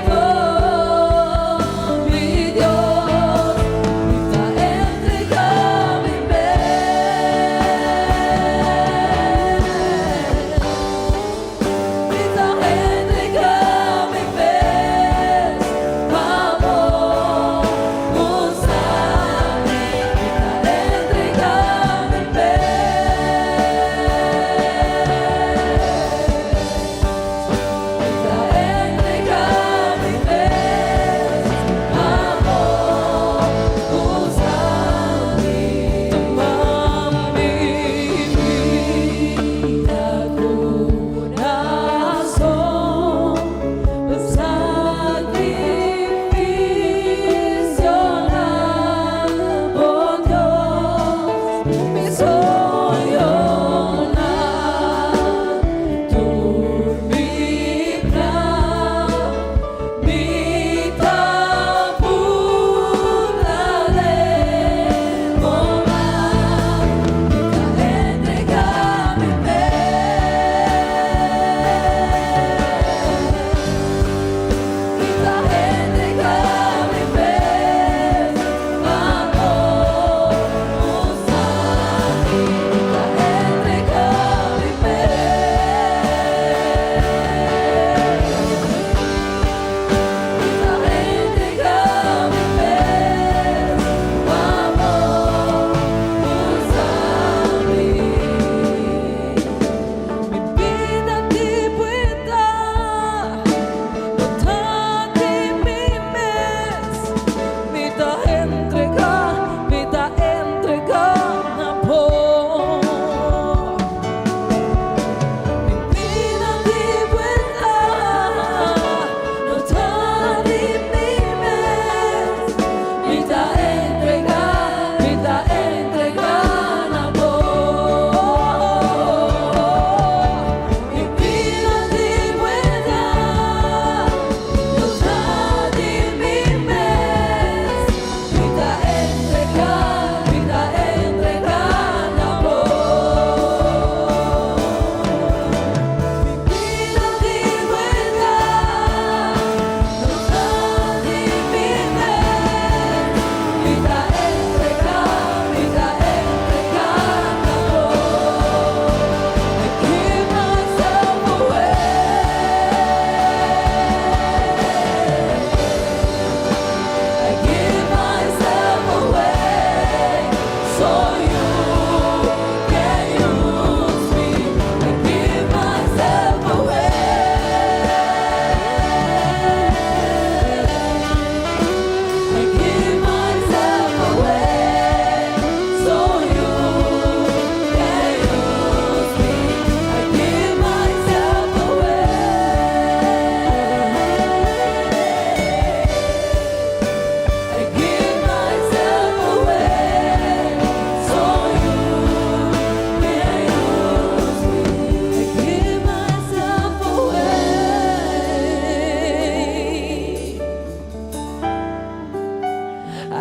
bo, mi.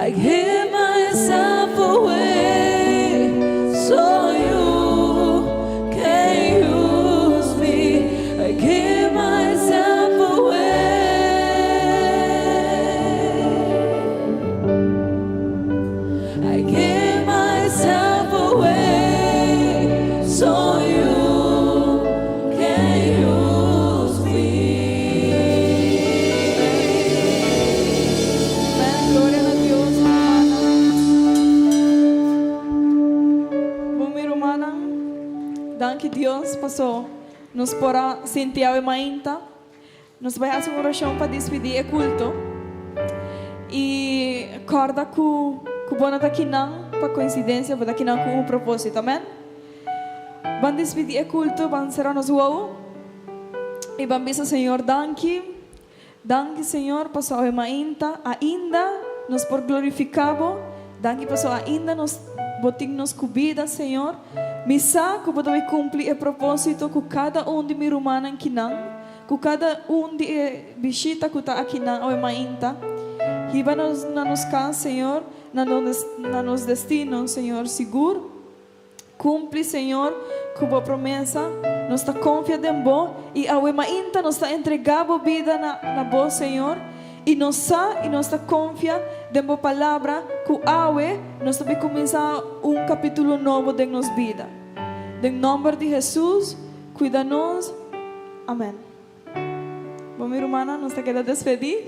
I give myself away so you can use me. I give myself away. I give myself away so you can use me. Amèn. Gloria na Dios, rumannan. Bon, mi rumannan. Danki Dios, paso nos por a sinti awe mainta. Nos ta bai hasi un orashon pa despidí e kulto. I kòrda ku ku bo no ta kinan pa koinsidensia, bo ta kinan ku un propósito. Amèn. Ban despidí e kulto, ban sera nos wowo i ban bisa Señor danki. Danki Señor paso awe mainta ainda nos por glorifica Bo, danki paso ainda nos Bo tin nos cu bida Señor, mi sa cu Bo ta bay cumpli e proposito cu cada un di mi rumannan kinan, cu cada un di e bishita cu ta akinan awe mainta, hiba nos na nos cas Señor, na na nos destino Señor sigur. Cumpli, Señor, cu Bo promesa. Nos ta confia den Bo y awe mainta nos ta entrega Bo bida na na Bo, Señor. Y nos sa y nos ta confia den Bo palabra cu awe nos ta bay cuminsa un capitulo nobo den nos bida. Den nomber di Jesus, cuida nos. Amen. Bo mi rumannan, nos ta keda despedi.